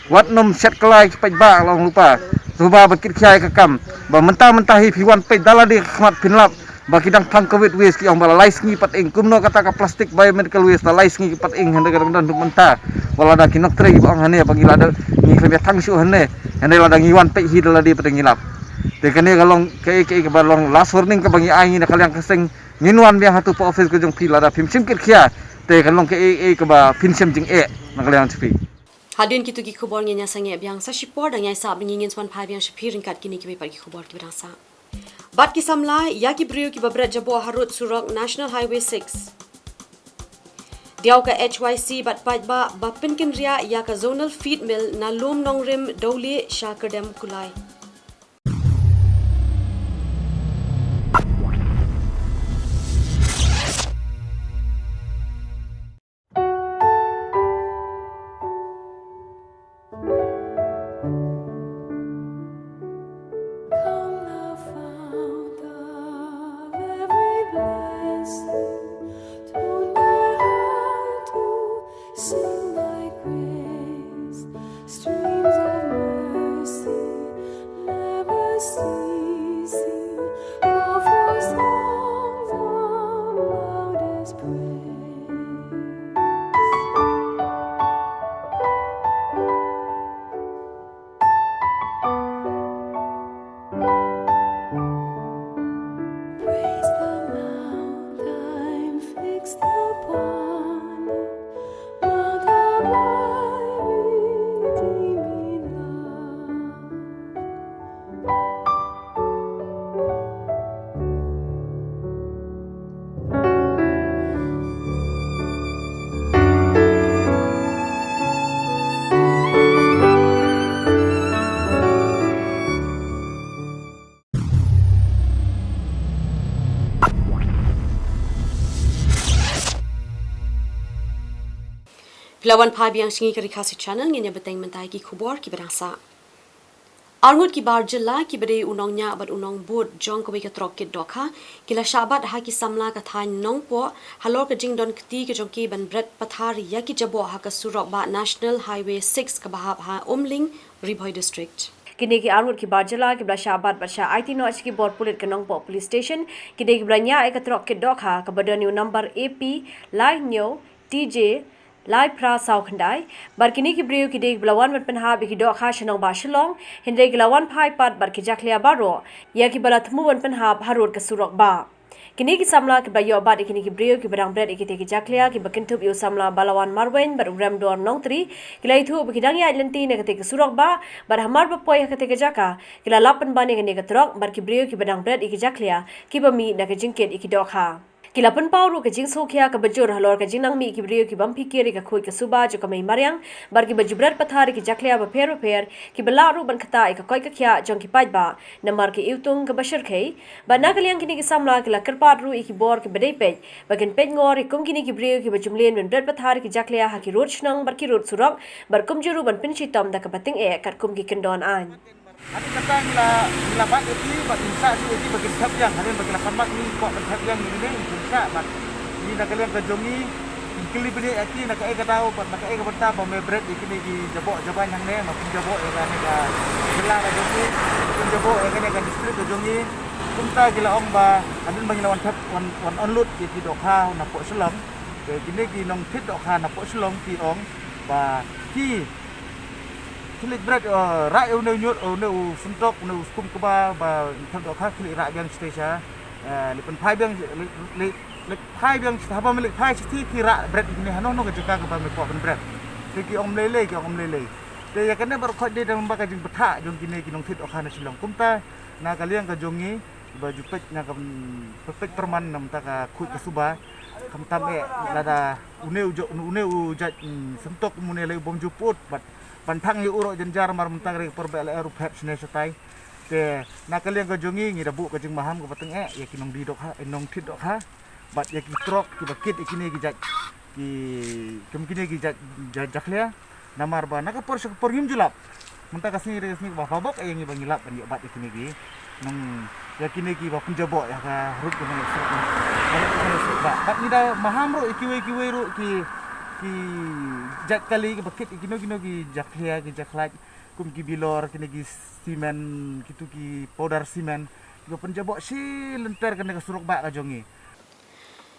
Wat nym shet kylla ki paidbah long lypa. Sngewbha ba kit khia ïa ka kam ba mynta mynta hi phi wan peit da lade ka khmat phin lap ba ki dang thang covid waste ki ong ba la lai sngi pat ing kumno kata ka plastic biomedical waste la lai sngi pat ing hynda ka dang don mynta. Wat la da ki nongtrei ba ong hane ba ngi la da ngi khlem ïa thang shuh hane hynda la da ngi wan peit hi da lade pat ngi lap. Te kane ka long kaei kaei kaba long last warning kaba ngi ai ngi na ka liang ka seng ngin wan biang hatu pa office ka jong phi la da phim shim kit khia. Te ka long kaei kaei kaba phin shem jingeh na ka liang jong phi. Hadien kitu ki khubor ngin ïa sangeh biang sa shipor dang ïa sah bngi ngin swan phai biang sha phi ryngkat kine kiwei pat ki khubor kiba dang sah. Bad ki samla ïa ki briew kiba bret jaboh harud surok National Highway six. Diaw ka H Y C bad paidbah ba pynkynriah ïa ka zonal feed mill na Lum Nongrim Dowlieh sha Kyrdem Kulai. Phi la wan phai biang sha ngi ka Ri Khasi Channel, ngin ïa bteng mynta ïa ki khubor kiba dang sah. Arngut ki bar jylla kiba dei u nongñiah bad u nongbud jong kawei ka trok kit dohkha ki la shah bat ha ki samla ka thaiñ Nongpoh halor ka jingdon kti ka jong ki ban bret pathar ïa ki jaboh ha ka surok bah National Highway six kaba hap ha Umling, Ri Bhoi District. Kine ki arngut ki bar jylla kiba la shah bat bad shah aiti noh sha ki bor pulit ka Nongpoh Police Station ki dei kiba la ñiah ïa ka trok kit dohkha kaba don ïa u number A P lai hynñiew T J lai phra saw khyndai. Bad kine ki briew ki dei kiba la wan ban pynhap ïa ki dohkha sha nongbah Shillong, hynrei ki la wan phai pat bad ki jakhlia baroh ïa kiba la thmu ban pynhap harud ka surok bah. Kine ki samla kiba la ïoh bat ïa kine ki briew kiba dang bret ïa kitei ki jakhlia kiba kynthup ïa u samla Balawan Marwein bad u Remdor Nongtri, ki la ïathuh ba ki dang ïaid lynti na katei ka surok bah, bad hamar ba poi ha katei ka jaka ki la lap pynban ïa kane ka trok bad ki briew kiba dang bret ïa ki jakhlia kiba mih na ka jingkit ïa ki dohkha. Ki la pynpaw ruh ka jingsngewkhia kaba jur halor ka jingnang mih ki briew ki bym phikir ïa ka khuid ka suba jong ka mei mariang, bad kiba ju bret pathar ïa ki jakhlia bapher bapher, kiba lah ruh ban ktah ïa ka koit ka khiah jong ki paidbah namar ka iwtung kaba shyrkhei. Bad na ka liang kine ki samla ki la kyrpad ruh ïa ki bor kiba dei peit ba kin peit ngor ïa kum kine ki briew kiba ju mlien ban bret pathar ïa ki jakhlia ha ki rud shnong bad ki rud surok, bad kumjuh ruh ban pynshitom da kaba tyngeh katkum ki kyndon aiñ. Hadien kata ngi la, ngi la bat ïa ki bad ngi shah shuh ïa ki ba kin thep ïeng, hadien ba ki la pan mat ngi kwah ban thep ïeng ïa kine, ngi shah bad ngi na ka liang ka jong ngi, ngi kylli bniah ïa ki na kaei ka daw bad na kaei ka bynta ba me bret ïa kine ki jaboh jabaiñ hangne, ma pynjaboh ïa kane ka jylla ka jong ngi, pynjaboh ïa kane ka district ka jong ngi. Kumta ki la ong ba hadien ba ngi la wan thep, wan, wan onload ïa ki dohkha na poh Shillong, te kine ki nongthied dohkha na poh Shillong ki ong ba ki Ki leit bret, eh, rah ïa une u ñiut, eh, une u symtok, une u skum kba, ba thep dohkha ki leit rah biang shatei sha, eh, leit pynphai biang, leit, leit, leit phai biang shatei, haba me leit phai shatei ki rah bret ïa kine hano hano ka jaka kaba me kwah ban bret. Te ki ong ym lei lei, ki ong ym lei lei. Te ïa kane baroh khoit dei tang ba ka jingbthah jong kine ki nongthied dohkha na Shillong. Kumta na ka liang ka jong ngi ba ju peit na ka, mm, peit pyrman na bynta ka khuid ka suba. Khamtam eh lada une u jo-, une u jait, mm, symtok une lei u bym ju put bad ban thang ïa u ruh jynjar mar mynta ka dei ka por ba la er u phet shane shatai. Te na ka liang ka jong ngi ngi da buh ka jingmaham kaba tyngeh ïa ki nongdie dohkha, eh, nongthied dohkha bad ïa ki trok kiba kit ïa kine ki jait, ki, kum kine ki jait, jait jakhlia. Namar ba na ka por sha ka por ngim ju lap. Mynta ka sngi ka dei ka sngi kaba bok ïa ngi ba ngi lap ban ïoh bat ïa kine ki nong, ïa kine kiba pynjaboh ïa ka rud ka nong surok. Bad ngi da maham ruh ïa kiwei kiwei ruh ki, ki jait kali kiba kit ïa kino kino ki jakhlia ki jakhlait. Kum ki bilor, kine ki simen, kitu ki powder simen, kiba pynjaboh shi lynter kane ka surok bah ka jong ngi.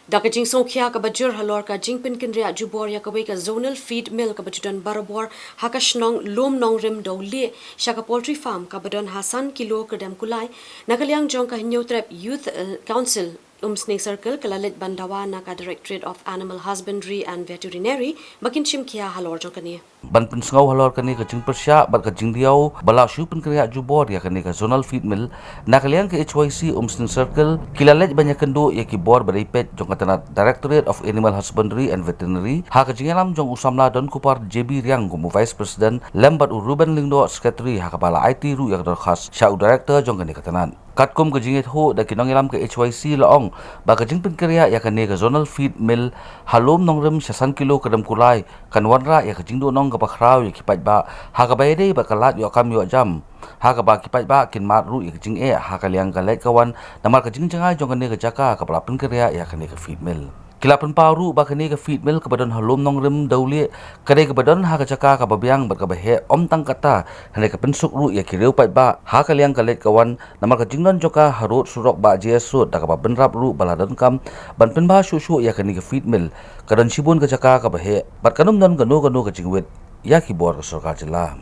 Da ka jingsngewkhia kaba jur halor ka jingpynkynriah jubor ïa kawei ka zonal feed mill kaba ju don barabor ha ka shnong Lum Nongrim Dawlieh sha ka poultry farm kaba don ha san kilo kyrdem kulai, na ka liang jong ka Hynñiewtrep Youth, eh, Council, Umsning Circle, ka la leit ban dawa na ka Directorate of Animal Husbandry and Veterinary ba kin shim khia halor jong kane. Ban pynsngew halor kane ka jingpyrshah bad ka jingdiaw ba la shu pynkynriah jubor ïa kane ka zonal feed mill, na ka liang ka H Y C Umsning Circle ki la leit ban ïakynduh ïa ki bor ba dei peit jong ka tnat Directorate of Animal Husbandry and Veterinary ha ka jingïalam jong u samla Donkupar J B Riang kum u Vice President lem bad u Reuben Lyngdoh Secretary, ha kaba la aiti ruh ïa ka dorkhas sha u Director jong kane ka tnat. Katkum ka jingïathuh da ki nongïalam ka H Y C la ong ba ka jingpynkynriah ïa kane ka zonal feed mill ha Lum Nongrim sha san kilo kyrdem kulai kan wanrah ïa ka jingduhnong kaba khraw ïa ki paidbah ha kaba ïadei bad ka lad ïoh kam ïoh jam, ha kaba ki paidbah kin mad ruh ïa ka jingeh ha ka liang ka leit ka wan namar ka jingjngai jong kane ka jaka kaba la pynkynriah ïa kane ka feed mill. Ki la pynpaw ruh ba kane ka feed mill kaba don ha Lum Nongrim Dawlieh ka dei kaba don ha ka jaka kaba biang bad kaba heh, ym tang katta hynrei ka pynsuk ruh ïa ki riew paidbah ha ka liang ka leit ka wan namar ka jingdon jong ka harud surok bah J S Road, da kaba bynrap ruh ba la donkam ban pynbha shuh shuh ïa kane ka feed mill. Ka don shibun ka jaka kaba heh bad kan ym don kano kano ka jingwit ïa ki bor ka sorkar jylla.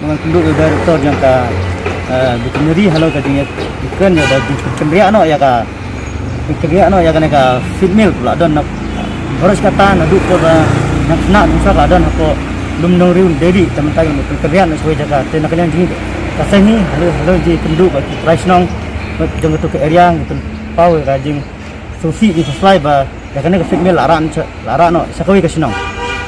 Nga kynduh ïa u director jong ka, eh, veterinary halor ka jingïakren ïa ka jingpynkynriah noh ïa ka, pynkynriah noh ïa kane ka feed mill ba la don na baroh shi katta naduh por ba nang khynnah nongshor la don hapoh Lum Nongrim Dawlieh, te mynta ngi pynkynriah noh sha kawei jaka. Te na ka liang jong ngi ka seng hi halor, halor jingkynduh bad ki trai shnong jong katu ka area, ngi pynpaw ïa ka jingsngewsih jingkhuslai ba ïa kane ka feed mill la rah noh sha, la rah noh sha kawei ka shnong.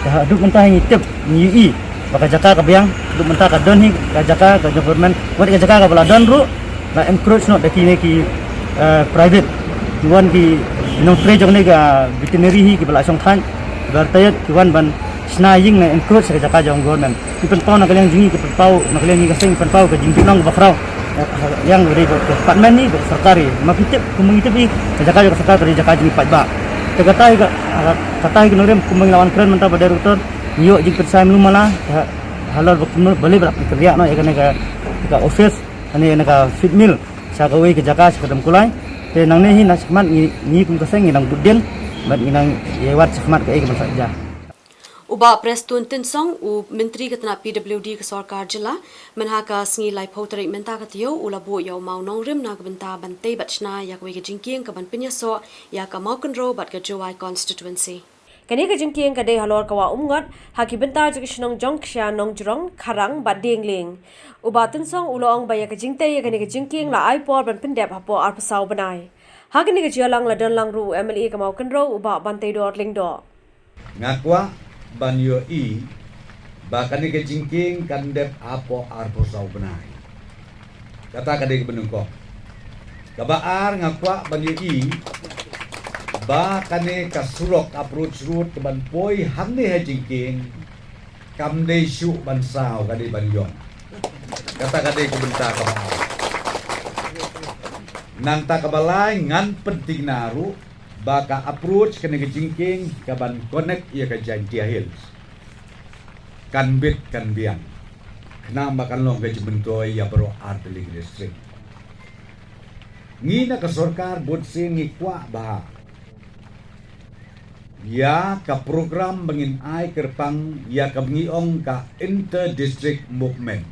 Te haduh mynta hi ngi tip, ngi ïohi ba ka jaka ka biang, haduh mynta ka don hi ka jaka ka jong government, wat ka jaka kaba la don ruh la encroach noh da kine ki, eh, private. Ki wan ki nongtrei jong kane ka veterinary hi kiba la shong thaiñ, kiba retired, ki wan ban Shna ïing ne encroach ka jaka jong government. Ngi pynpaw na ka liang jong ngi, ki pynpaw na ka liang jong ka seng, ngi pynpaw ka jingdonlang ba khraw. Liang ba dei ba ka department ne ba sorkar. Ma phi tip, kumba ngi tip hi, ka jaka jong ka sorkar ka dei jaka jong ngi paidbah. Te kata hi ka, kata hi ka nongrim kumba ngi la wan kren mynta bad director, ngi ïoh jingpynshai malu mala, ha, halor ba kumno balei ba la pynkynriah noh ïa kane ka, ka office, kane, kane ka feed mill sha kawei ka jaka sha ka Dam Kulai. Te nangne hi na shakhmat ngi, ngi kum ka seng ngi nang bud dien bad ngi nang ïa wad shakhmat kaei ka ban sa jia. U Bah Prestone Tynsong, u Myntri ka tnat P W D ka sorkar jylla, mynha ka sngi laiphew tarik mynta ka taïew, u la buh ïa u mawnongrim na ka bynta ban tei bad shna ïa kawei ka jingkieng ka ban pynïasoh ïa ka Mawkynrew bad ka Jowai constituency. Kane ka jingkieng ka dei halor ka wah Umngot, ha ki bynta jong ka shnong Jongksia, Nongjrong, Kharang bad Dienglieng. U Bah Tynsong u la ong ba ïa ka jingtei ïa kane ka jingkieng la ai por ban pyndep hapoh arphew saw bnai. Ha kane ka jingïalang la don lang ruh u M L A ka Mawkynrew, u Bah Banteidor Lyngdoh. Nga kwah ban ïohi ba kane ka jingkieng kan dep hapoh arphew saw bnai. Kata ka dei kaba nyngkong. Kaba ar, nga kwah ban ïohi ba kane ka surok approach road kaban poi hangne ha jingkieng kam dei shuh ban saw, ka dei ban ïong. Kata ka dei ka bynta kaba ar. Nangta kaba lai, ngan pyntikna ruh ba ka approach kane ka jingkieng kaban connect ïa ka Jaintia Hills kan bit kan biang, khnang ba kan long ka jingmyntoi ïa baroh artylli ki district. Ngi na ka sorkar bad seng ngi kwah ba ïa ka program ba ngin ai kyrpang ïa kaba ngi ong ka inter district movement.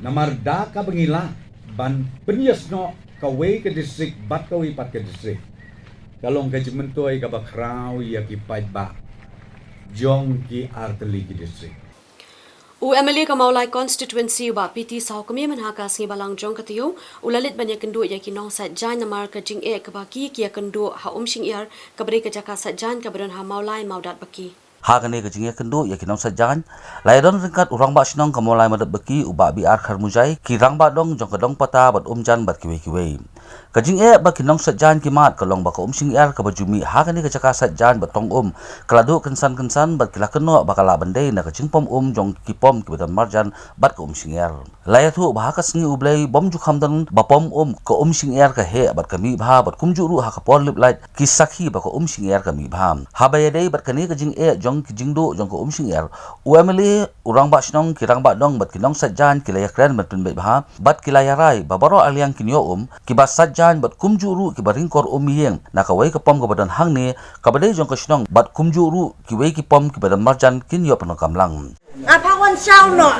Namar da kaba ngi lah ban pynïasnoh kawei ka district bad kawei pat ka district, ka long ka jingmyntoi kaba khraw ïa ki paidbah jong ki artylli ki district. U M L A ka Mawlai constituency, u Bah P T Sawkmie, mynha ka sngi Balang jong ka taïew u la leit ban ïakynduh ïa ki nongshad jaiñ namar ka jingeh kaba ki, ki ïakynduh ha Umshyngiar, kaba dei ka jaka shad jaiñ kaba don ha Mawlai Mawdatbaki. Ha kane ka jingïakynduh ïa ki nongshad jaiñ la ïadon ryngkat u Rangbah Shnong ka Mawlai Mawdatbaki, u Bah B R Kharmujai, ki rangbah dong jong ka Dongpata bad Umjan bad kiwei kiwei. Ka jingeh ba ki nongshad jaiñ ki mad ka long ba ka Umshyngiar kaba ju mih ha kane ka jaka shad jaiñ bad tong um ka la duh kynsan kynsan bad ki la kynnoh ba ka lah ban dei na ka jingpom um jong ki pom kiba don marjan bad ka Umshyngiar. La ïathuh ba ha ka sngi U Blei bym ju kham don ba pom um, ka Umshyngiar ka heh bad ka mih bha bad kumjuh ruh ha ka por lip lait ki sakhi ba ka Umshyngiar ka mih bha. Haba ïadei bad kane ka jingeh jong ki jingduh jong ka Umshyngiar, u M L A, u Rangbah Shnong, ki rangbah dong bad ki nongshad jaiñ ki la ïakren ban pynbeit bha bad ki la ïarai ba baroh arliang kin ïoh um, kiba shad jaiñ bad kumjuh ruh kiba ring kor um ïing na kawei ka pom kaba don hangne kaba dei jong ka shnong bad kumjuh ruh kiwei ki pom kiba don marjan kin ïoh pyndonkam lang. Nga pha wan shaw noh.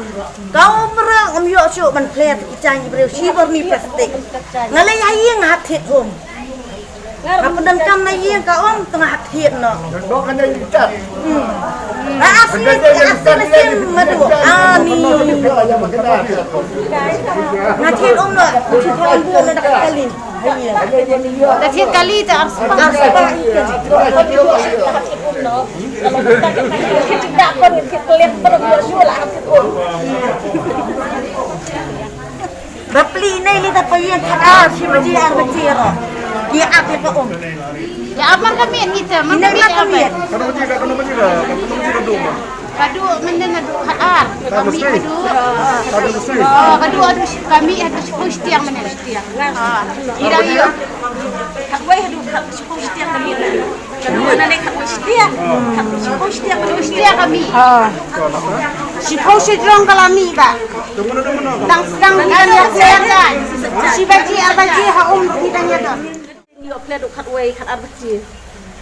Ka um ruh ngam ïoh shuh ban plet ki jaiñ ki briew shi bor ni plastik. Nga leit ha ïing ha thied um. Nga pyndonkam na ïing ka um tang ha thied noh. Hmm. Nga asli, asli sim madu. Ani. Nga thied um noh. Nga thied um noh. Ka thied kali te arspah. Arspah. Bapli nei li da payen khat ar shi baji ar baji ro. Ki ap ïa ka um. Ïa ap mar ka miet kita, mar ka miet. Kano baji ka, kano baji ka, kano baji ka dum. Ka duh mynnin ka duh khat ar. Ka mih ka duh. Ka duh mesti. Oh, ka duh, ka duh shi-, ka mih ka duh shiphew shitiang mynnin. Shitiang. Ah. Ira ira. Khat wei ka duh khat shiphew shitiang ka mih. Ka duh na ne khat wei shitiang. Khat wei shiphew shitiang ka duh shitiang ka mih. Ah. Shiphew shijrong ka la mih ba. Tang sdang ni kan ïa shitiang kan. Shi baji ar baji ha um ni kan ïa don. Ngi ïoh plet u khat wei, khat ar baji.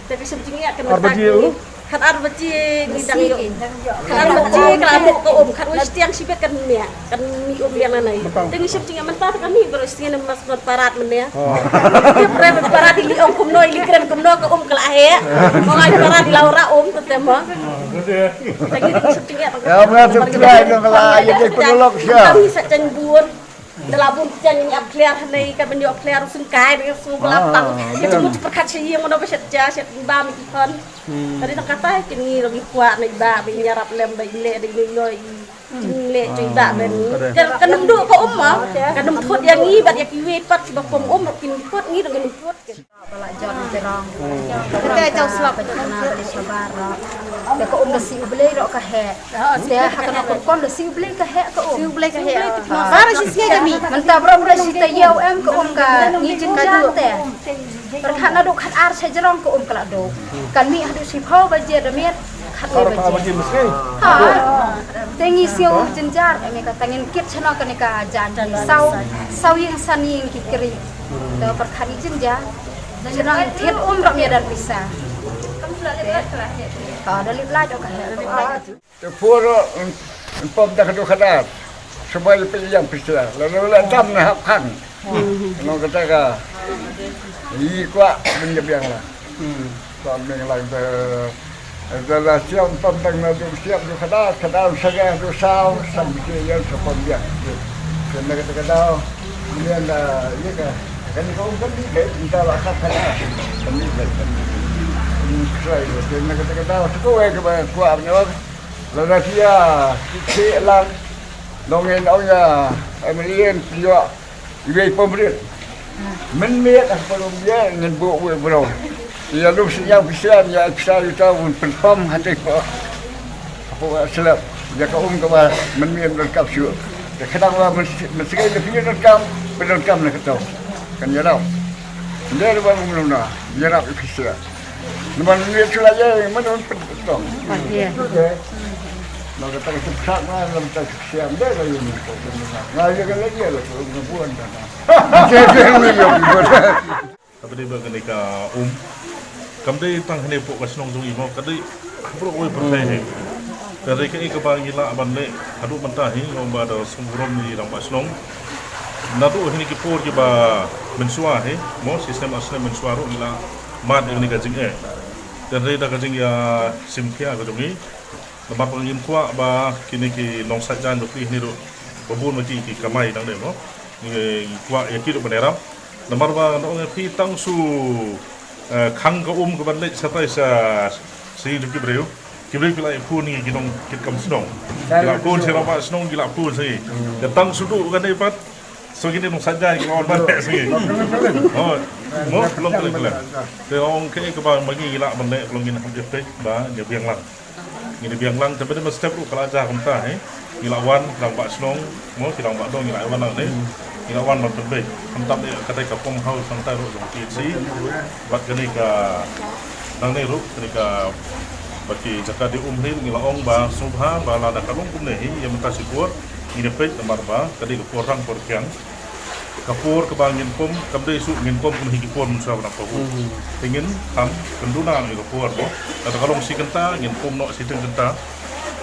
Te ka shem jingïa kan ar baji mynta u? Khat ar baji ngi dang ïoh. Khat ar baji ka la buh ka um, khat wei shitiang shibit kan mih, kan mih um ïa nanai. Te ngi shem jingïa mynta te ka mih baroh shitiang, namar shnong parat mynne. Oh. Te pre parat, i li ong kumno, i li kren kumno, ka um ka la heh. Ko ai parat i la wanrah um te te mo. Te ngi shem jingïa. Ya, mynta te ka la ïa dei pynlok sia. Kami sa chen bun. Da la bun chen ïa ap clear hangne, ka ban ïoh clear u syngkai, ba ïoh sngewbha pang. Ka jingmut pyrkhat sha ïing mano ba shet ja, shet bam ki khon. Ka dei tang kata kin ngi ruh ngi kwah na i bah ba i ïarap lem ba i leh da i noi noi i jingleh jong i bah ben. Ka, ka nym duh ka um ma, ka nym thut ïa ngi bad ïa kiwei pat kiba pom um ruh kin thut, ngi ruh ngi nym thut. Ba la jot jrong. Te jong slap ba jana ba shabar ro. Te ka um da si U Blei ro ka heh. Te ha ka nok kon da si U Blei ka heh ka um. Si U Blei ka heh. Bara shi sngi ka mih. Mynta bro bro shi te ïew em ka um ka ngi jin ka du te. Pyrkhat naduh khat ar sha jrong ka um ka la du. Kan mih haduh shiphew baje da miet khat ar baje. Ha. Te ngi siew jynjar em ka tang ngin kit shano kane ka jan. Saw saw ïing san ïing ki kri. Te pyrkhat ngi jynjar. Jnang thied um rok ïa dan pisa. Ka da lip light ka he. Te por in pom da ka do ka dar. Sbai pe yang pisa. La la la dam na hap khang. Nong kata ka. Yi kwa bin biang la. Kwa meng la da da la siam pom tang na do siam do ka dar ka dar sa ga do sao sam ke yang sa pom biang. Ke na kata ka dau. Ni na ye ka. Kan ko kan ni ke ta la ka ka. Kan ni ke kan ni. Ni try ke na kata ka dau. Ko e ka ba kwa ne. La da sia ki che lang. Dong en ong ya. Em ien pio. Iwei pom rit. Men miet ah pom rit ngan bu wei bro. Ya lum sinyang pisa ya pisa yu ta un pen pom hante ko. Apo selap. Ya ka um ka ba men miet don kap syu. Ya kadang ba men men sekai le pia don kam, pen don kam na kato. Kan ya dau. Ndai ba ngum na. Ya rap pisa. Naman ni tu la ye, man man pet tong. Ah, iya. Tu je. Lo kata ka suksak ma, lo kata ka siam de la ye ni. Nga ye ka la ye la ko ngi buan da. Je je ni yo buan. Ka ba dei ba kane ka um. Kam dei tang hane pok ka shnong jong i mo, ka dei bro oi pyrthei he. Ka dei ka i ka ba ngi lah ban leh haduh mynta hi, ong ba da sngewrom ni dang ba shnong. Naduh hini ki por ki ba mynshuwa hi, mo system asne mynshuwa ruh ngi la mad ïa kane ka jingeh. Te hynrei da ka jingïasimkhia ka jong ngi. Namar ba ngim kwah ba kine ki nongshad jaiñ ba phi hini ruh ba bun ma ki ki kamai dang dei mo. Ngi kwah ïa ki ruh ban ïarap. Namar ba nga ong ïa phi tang shu eh, khang ka um ka ban leit shatai sha sha ïing jong ki briew. Ki briew ki la ïa phone ïa ki nong kit kam shnong. Ki la phone sha rangbah shnong ki la phone sha ngi. Ka tang shu duh kane pat. So kine nongshad jaiñ ki la wan ban leit sha ngi. Oh, mo long kane kane. Te ong kaei kaba ma ngi ngi lah ban leh ka long ngin hap ïa peit ba ngi biang lang. Ngin ïa biang lang te ba dei mynstep ruh ka la jia kumta hi. Ngi la wan rangbah shnong mo ki rangbah dong ngi la wan lang ne. Ngi la wan ban pynbeit. Khamtam ïa katai ka pump house khamtai ruh jong P H C. Bad kane ka nangne ruh kane ka ba ki jaka die um hi ngi la ong ba sngewbha ba lada ka long kumne hi ïa mynta shipor ngin ïa peit namar ba ka dei ka por rang por kiang. Ka por kaba ngin pom kam dei shuh ngin pom kum hi ki por mynshuwa ba nang pom. Te ngin kham kynduna ïa ka por mo. Lada ka long shi kynta ngin pom noh shi teng kynta.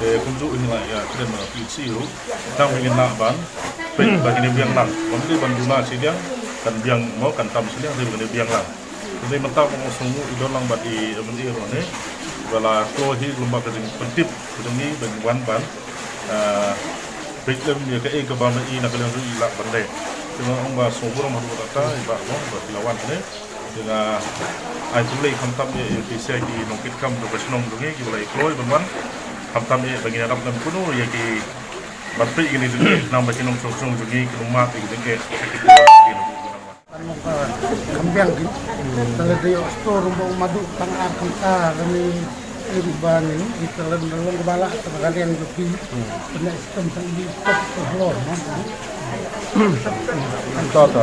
Te kumjuh hi la ïa kren na P H C ruh. Tang ngin lah ban peit ba ngin biang lang. Kam dei ban duna shi liang kan biang mo kan tam shi liang dei ba ngin biang lang. Te mynta ba nga sngew i don lang bad i M L A ruh ne. Ba la kloi hi lem bad ka jingpyntip ka jong ngi ban wan ban. Ah, peit lem ïa kaei kaba ma i na ka liang jong i lah ban leh. Te nga ong ba sngewburom haduh katta i bah mo ba phi la wan hangne. Te nga ai khublei khamtam ïa phi sa ki nongkitkam jong ka shnong jong ngi kiba la ïa kloi ban wan. Khamtam ïa ba ngin ïarap lem kumno ïa ki ban peit kine jong ngi nang ba ki nongshong shnong jong ngi ki nongmad ïa ki jingeh. Kan mong ka kham biang ki. Te lada ïoh store ruh ba u madu tang ar kynta lane iri ba ngin, kita lada long ba lah ka liang jong ki. Kane stem tang di stop to halor, no? To, to.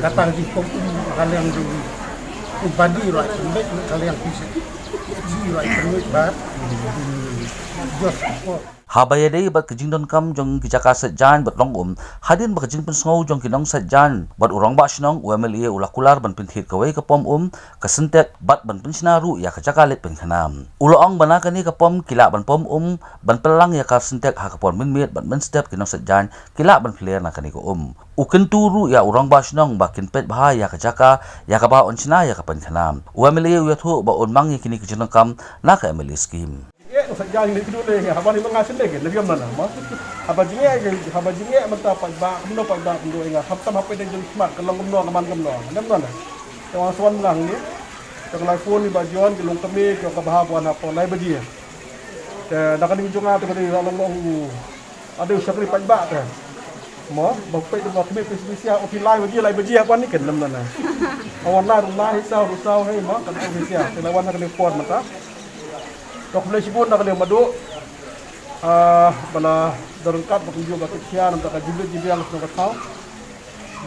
Kata di pom ka liang jong ki. Badi ruh sembek ka liang ki. Ji ruh sembek ba. Just for Haba ïadei bad ka jingdonkam jong ki jaka sait jaiñ bad long um, hadien ba ka jingpynsngew jong ki nongshait jaiñ bad u rangbah shnong, u M L A u la kular ban pynthied kawei ka pom um, ka Sintex bad ban pynshna ruh ïa ka jaka leit pynkhana. U la ong ba na kane ka pom ki lah ban pom um ban pynlang ïa ka Sintex ha ka por mynmiet bad mynstep ki nongshait jaiñ ki lah ban pynlyer na kane ka um. U kyntu ruh ïa u rangbah shnong ba kin peit bha ïa ka jaka ïa kaba un shna ïa ka pynkhana. U M L A u ïathuh ba un mang ïa kine ki jingdonkam na ka M L A scheme. Jingeh nongshait jaiñ ngi kynduh ne haba ngi ma nga shen ne ke ne biang na na ma. Haba jingeh ke haba jingeh mynta paidbah kumno paidbah kumno ïa nga khamtam haba dei jong smat ka long kumno ka man kumno ne mynta ne. Te wan swan lang ngi. Te ka lai phone i Bah John ki long kmie ki ong ka bha ban hap lai baje. Te na ka ning jong nga te ka dei la long long u ade u shakri paidbah te. Mo, ba peit ba khmih peit peit sia, o phi lai baje, lai baje hap wan ne kynmaw na na. Awan lai ruh lai, saw ruh saw, hei mo, kan peit sia, te la wan ha kane ka por mynta. To khublei shibun na ka liang Madu. Ah, ba la don ryngkat bad kumjuh bad ka khia na ka bynta ka jingbiang jingbiang shnong ka thaw.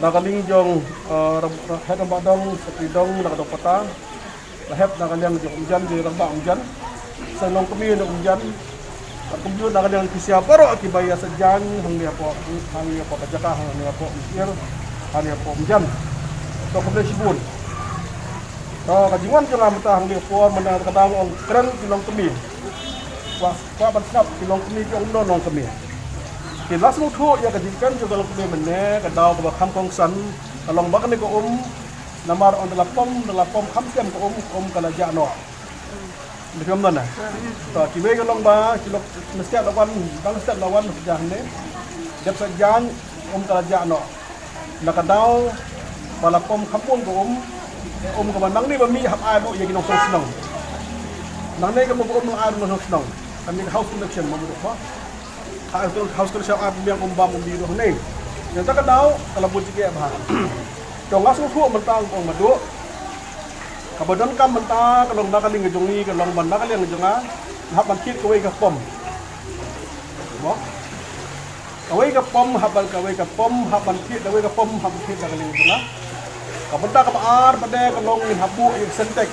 Na ka liang jong, ah, ram-, ra-, head rangbah dong, secretary dong, na ka dong pata. La hep na ka liang jong Umjan, jong rangbah Umjan. Sa Longkmie na Umjan. Bad kumjuh na ka liang ki sia baroh kiba ïa sa jaiñ hangne hapoh, hangne hapoh ka jaka, hangne hapoh Umsir, hangne hapoh Umjan. To khublei shibun. To ka jingwan jong nga mynta hangne hapoh mynta ka dang ong kren ki Longkmie. Kwah, kwah ban sngap ki Longkmie ki ong kumno Longkmie. Ki la sngewthuh ïa ka jingkren jong ka Longkmie mynne ka daw kaba kham kongsan ka long ba kane ka um namar ynda la pom, ynda la pom kham tem ka um, ka um ka la jah noh. Mbe phi ong na na. To kiwei ka long ba ki long mesti la wan, dang mesti la wan ja hangne. Dep sa jaiñ um ka la jah noh. Na ka daw ba la pom kham bun ka um, um kaba nangne ba mih hap ai buh ïa ki nongshong shnong. Nangne ka mih ka um la ai buh nongshong shnong. Kane ka house connection mo mut ba. Ha, house connection ai buh biang um bam um bi ruh ne. Ïa ta ka daw ka la bun jingeh bha. To nga sngewthuh mynta ong Madu. Kaba donkam mynta ka long na ka liang jong ngi, ka long ban na ka liang jong nga, hap ban thied kawei ka pom. Mo? Kawei ka pom, hap ban kawei ka pom, hap ban thied, kawei ka pom, hap ban thied na ka liang jong nga. Ka bynta kaba ar pat de ka long ngin hap buh ïa ka Sintex.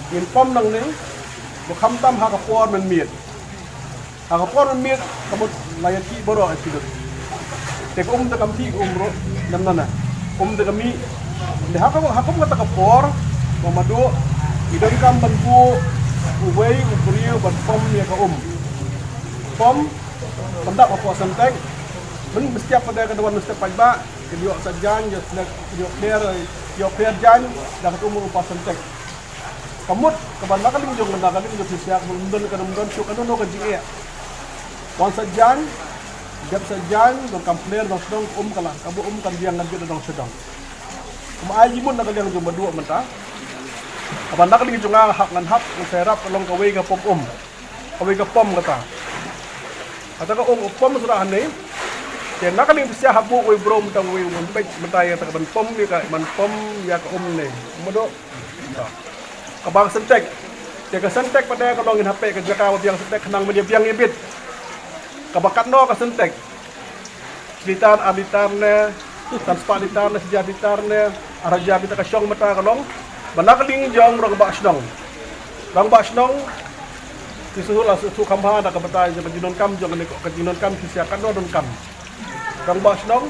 Ngin pom nangne, ba khamtam ha ka por mynmiet. Ha ka por mynmiet, ka mut la ïa ki baroh ïa ki lut. Te ka um te kam ki um ruh, nam nana. Um te ka mih. Te ha ka, ha ka, ha ka por, ba Madu, i donkam ban buh, uwei, u briew, ban pom ïa ka um. Pom, pyndap hapoh Sintex. Myn, mesti pat de ka dawan mesti pat ba, ka ïoh sa jaiñ, ïoh clear, ïoh clear, ïoh clear jaiñ, da ka um hapoh Sintex. Ka mut, kaba na ka liang jong, na ka liang jong phi sia, ka mut ym don, ka mut ym don shuh, ka don ka jingeh. Wan sa jaiñ, dep sa jaiñ, donkam clear, dong sdong, um ka la, kaba um kan biang ngan bit dong sdong. Kum ai jingmut na ka liang jong Madu mynta. Kaba na ka liang jong nga hap ngan hap, ngan sa ïarap, ka long kawei ka pom um. Kawei ka pom kata. Kata ka ong u pom sdang hangne. Te na ka liang phi sia hap buh uwei u briew mynta uwei u peit mynta ïa kata ka ban pom ïa ka, ban pom ïa ka um ne. Mado. Kaba ka Sintex. Te ka Sintex pat de ka long ngin hap peit ka jaka ba biang Sintex khnang ban ïa biang ïa bit. Kaba katno ka Sintex. Litar, ar litar ne, san spah litar ne, shi hajar litar ne, ar hajar litar ka shong mynta ka long. Ba na ka liang jong rangbah shnong. Rangbah shnong, ki shu la shu kham bha da ka bynta jong ka jingdonkam jong kane ka jingdonkam ki sia katno donkam. Rangbah shnong,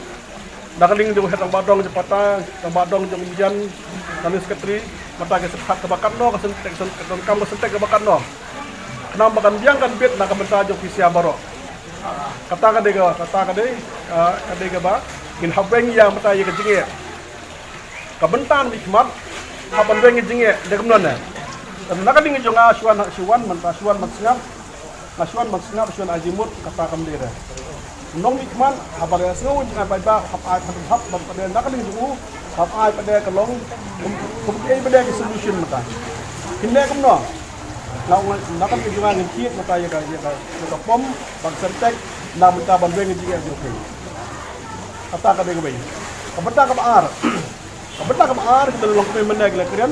na ka liang jong head rangbah dong jong pata, rangbah dong jong Umjan, na liang secretary, mynta ki shu kham kaba katno ka Sintex, ka donkam ka Sintex kaba katno. Khnang ba kan biang kan bit na ka bynta jong ki sia baroh. Kata ka dei ka, kata ka dei, ah, ka dei kaba ngin hap weng ïa mynta ïa ka jingeh. Ka bynta mih khmat, hap ban weng ïa jingeh, dei kumno ne. Te na ka liang jong nga shu wan, shu wan mynta, shu wan ban sngap. Nga shu wan ban sngap, shu wan ai jingmut, kata kam dei re. Nong mih khmat, hap ban sngew jingeh paidbah, hap ai, hap, hap ban pat de na ka liang jong u, hap ai pat de ka long, kum, kum ei pat de ka solution mynta. Kine kumno. Na, na ka liang jong nga ngin thied mynta ïa ka, ïa ka, ïa ka pom, ban Sintex, na mynta ban weng ïa jingeh jong phi. Kata ka dei kawei. Ka bynta kaba ar. Ka bynta kaba ar, kita long kumne mynne ki la kren.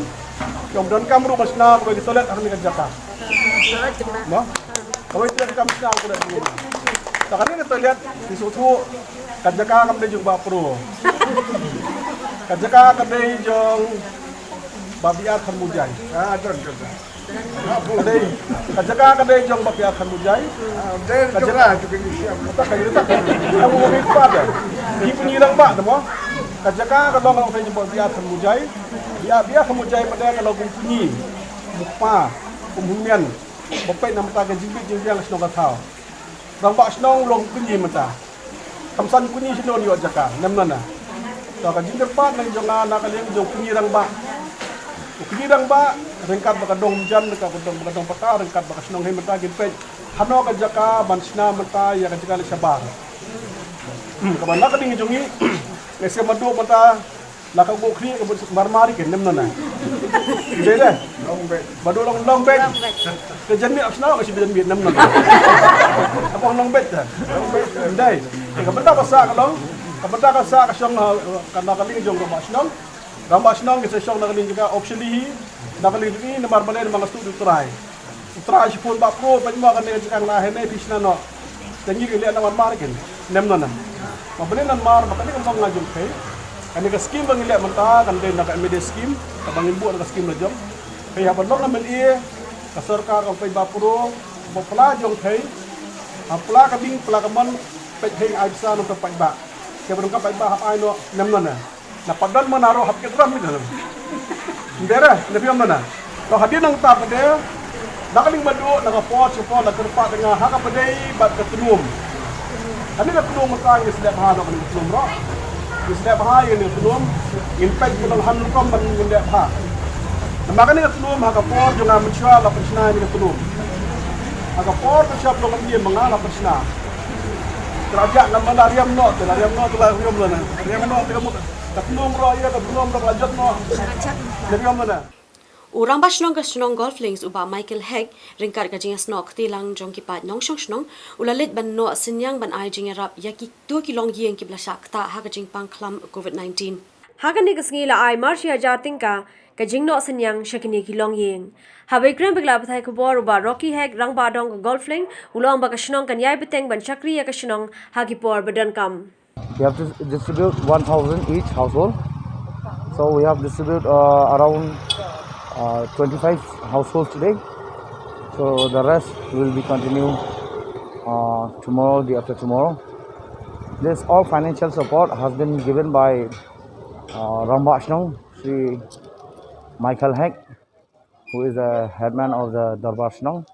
Ki ong donkam ruh ban shna kawei ka toilet hangne ka jaka. Mo? Kawei toilet kam shna kawei toilet. Ta kane ka toilet, ki sngewthuh, ka jaka kam dei jong Bah Pro. Ka jaka ka dei jong Bah B R Kharmujai. Ah, don, don, don. Ka dei, ka jaka ka dei jong Bah B R Kharmujai. Ah, dei ka jong jaka. Nga tu kini siap. Ka jaka ka dei, ka jaka ka dei jong Bah B R Kharmujai. Bah B R Kharmujai pat de ka long kum u kñi, kum u kpa, kum u hynmen. Ba peit na mynta ka jingbit jingbiang shnong ka thaw. Rangbah shnong long kum u kñi mynta. Kam san u kñi shnong ïoh jaka, nem nana. To ka jingkyrpad na jong nga na ka liang jong u kñi rangbah. U kñi rangbah, ryngkat bad ka dong Umjan, ryngkat bad ka dong, bad ka dong pata, ryngkat bad ka shnong hi mynta ngin peit. Hano ka jaka ban shna mynta ïa ka jaka leit shabar. Hmm, kaba na ka liang jong ngi, nga sngewbha mynta La ka buh khlieh ka buh marmar ïa ki, nem nona. Dei de. Ba dei long long beit. Ka jan miet shnong ka shi ba jan miet, nem nona. Ka buh long beit ta. Dei. Ka bynta ba sah ka long. Ka bynta ka sah ka shong ha, ka na ka lieng jong ka ba shnong. Ka ba shnong ki sa shong na ka lieng jong ka, officially hi na ka lieng jong i, namar balei, namar nga sdang u trai. U trai shiphew ba pro, pynmih kane ka jingkang la hynne phi shna noh. Te ngi ki leh na marmar kin. Nem nona. Ma balei namar ba kane ka long nga jong phi. Kane ka skim ba ngi leh mynta kan dei na ka M D scheme, kaba ngi buh na ka skim la jong. Phi haba long M L A, ka sorkar ka pynbapro, ba pla jong phi. Ha pla ka ding, pla ka mon, peit phi ai pisa nang peit ba. Ke ba nang ka peit ba hap ai noh, nem nona. Na pat don mana ruh hap kit ram ni dalam. Bera, na phi ym nona. To hadien nangta pat de, na ka lieng ba dei, na ka por, sha por, la kyrpad nga, ha kaba dei bad ka tnum. Kane ka tnum mynta ngi sdang ha, na kane ka tnum ruh. Ngi sdang ha, ngi tnum, ngin peit ka long han rukom ban ngin leh ha. Namar kane ka tnum, ha ka por jong nga mynshuwa la pynshna ïa ka tnum. Ha ka por ka shop long ka ïa ma nga la pynshna. Tera jak ngam mala riam noh, tera riam noh, tera riam noh na. Riam noh, tera mut. Ka tnum ruh ïa, ka tnum ruh la jot noh. Riam noh na. U Rangbah Shnong ka shnong Golf Links u Bah Michael Hek, ryngkat ka jingïasnoh kti lang jong ki paid nongshong shnong, u la leit ban noh synñiang ban ai jingïarap ïa kito ki longïing kiba la shah ktah ha ka jingpang khlam covid nineteen. Ha kane ka sngi la ai mar shi hajar tyngka ka jingnoh synñiang sha kine ki longïing. Haba ïakren bad ki lad pathai khubor u Bah Rocky Hek, Rangbah Dong ka Golf Link, u la ong ba ka shnong kan ïai bteng ban shakri ïa ka shnong ha ki por ba donkam. We have to distribute one thousand each household. So we have distributed, uh, around, uh, twenty-five households today. So the rest will be continue, uh, tomorrow, day after tomorrow. This all financial support has been given by, uh, Rangbah Shnong, Shri Michael Hek, who is the headman of the Darbar Shnong,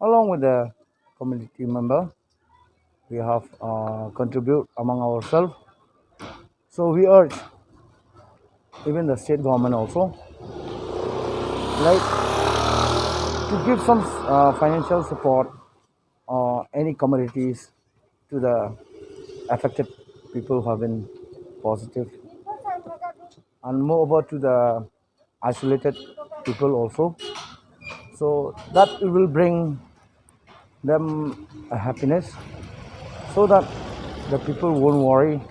along with the community member. We have, uh, contribute among ourselves. So we urge even the state government also, like, to give some, uh, financial support or any commodities to the affected people who have been positive, and moreover to the isolated people also, so that it will bring them a happiness, so that the people won't worry.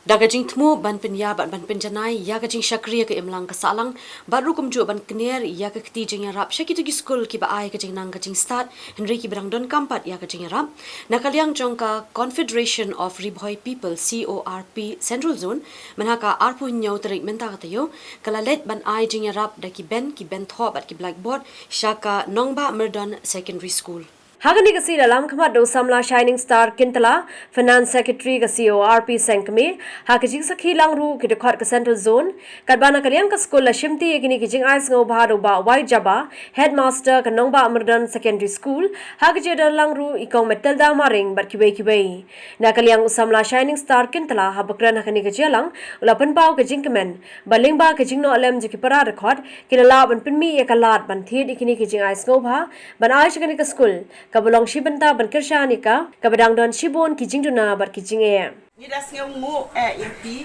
Da ka jingthmu ban pynïa bad ban pynjanai ïa ka jingshakri ïa ka imlang ka sahlang, bad ruh kumjuh ban kner ïa ka kti jingïarap sha kito ki skul kiba ai ka jingnang ka jingstad, hynrei kiba dang donkam pat ïa ka jingïarap. Na ka liang jong ka Confederation of Ri Bhoi People, C O R P, Central Zone, mynha ka arphew hynñiew tarik mynta ka taïew, ka la leit ban ai jingïarap da ki bench, ki bench thoh bad ki blackboard sha ka Nongbah Myrdon Secondary School. Ha kane ka sngi la lam khmat da u samla Shining Star Kyntala, Finance Secretary ka C O R P Seng Kmie, ha ka jingsakhi lang ruh ki dkhot ka Central Zone. Katba na ka liang ka skul la shimti ïa kine ki jingai sngewbha da u Bah Wai Jaba, Headmaster ka Nongbah Myrdon Secondary School, ha ka jingdon lang ruh i Kong Matilda Maring bad kiwei kiwei. Na ka liang u samla Shining Star Kyntala, haba kren ha kane ka jingïalang, u la pynpaw ka jingkmen ba lyngba ka jingnoh lem jong ki para dkhot, ki la lah ban pynmih ïa ka lad ban thied ïa kine ki jingai sngewbha ban ai sha kane ka skul, kaba long shi bynta ban kyrshan ïa ka, kaba dang don shibun ki jingduna bad ki jingeh. Ngi da sngewnguh eh ïa phi,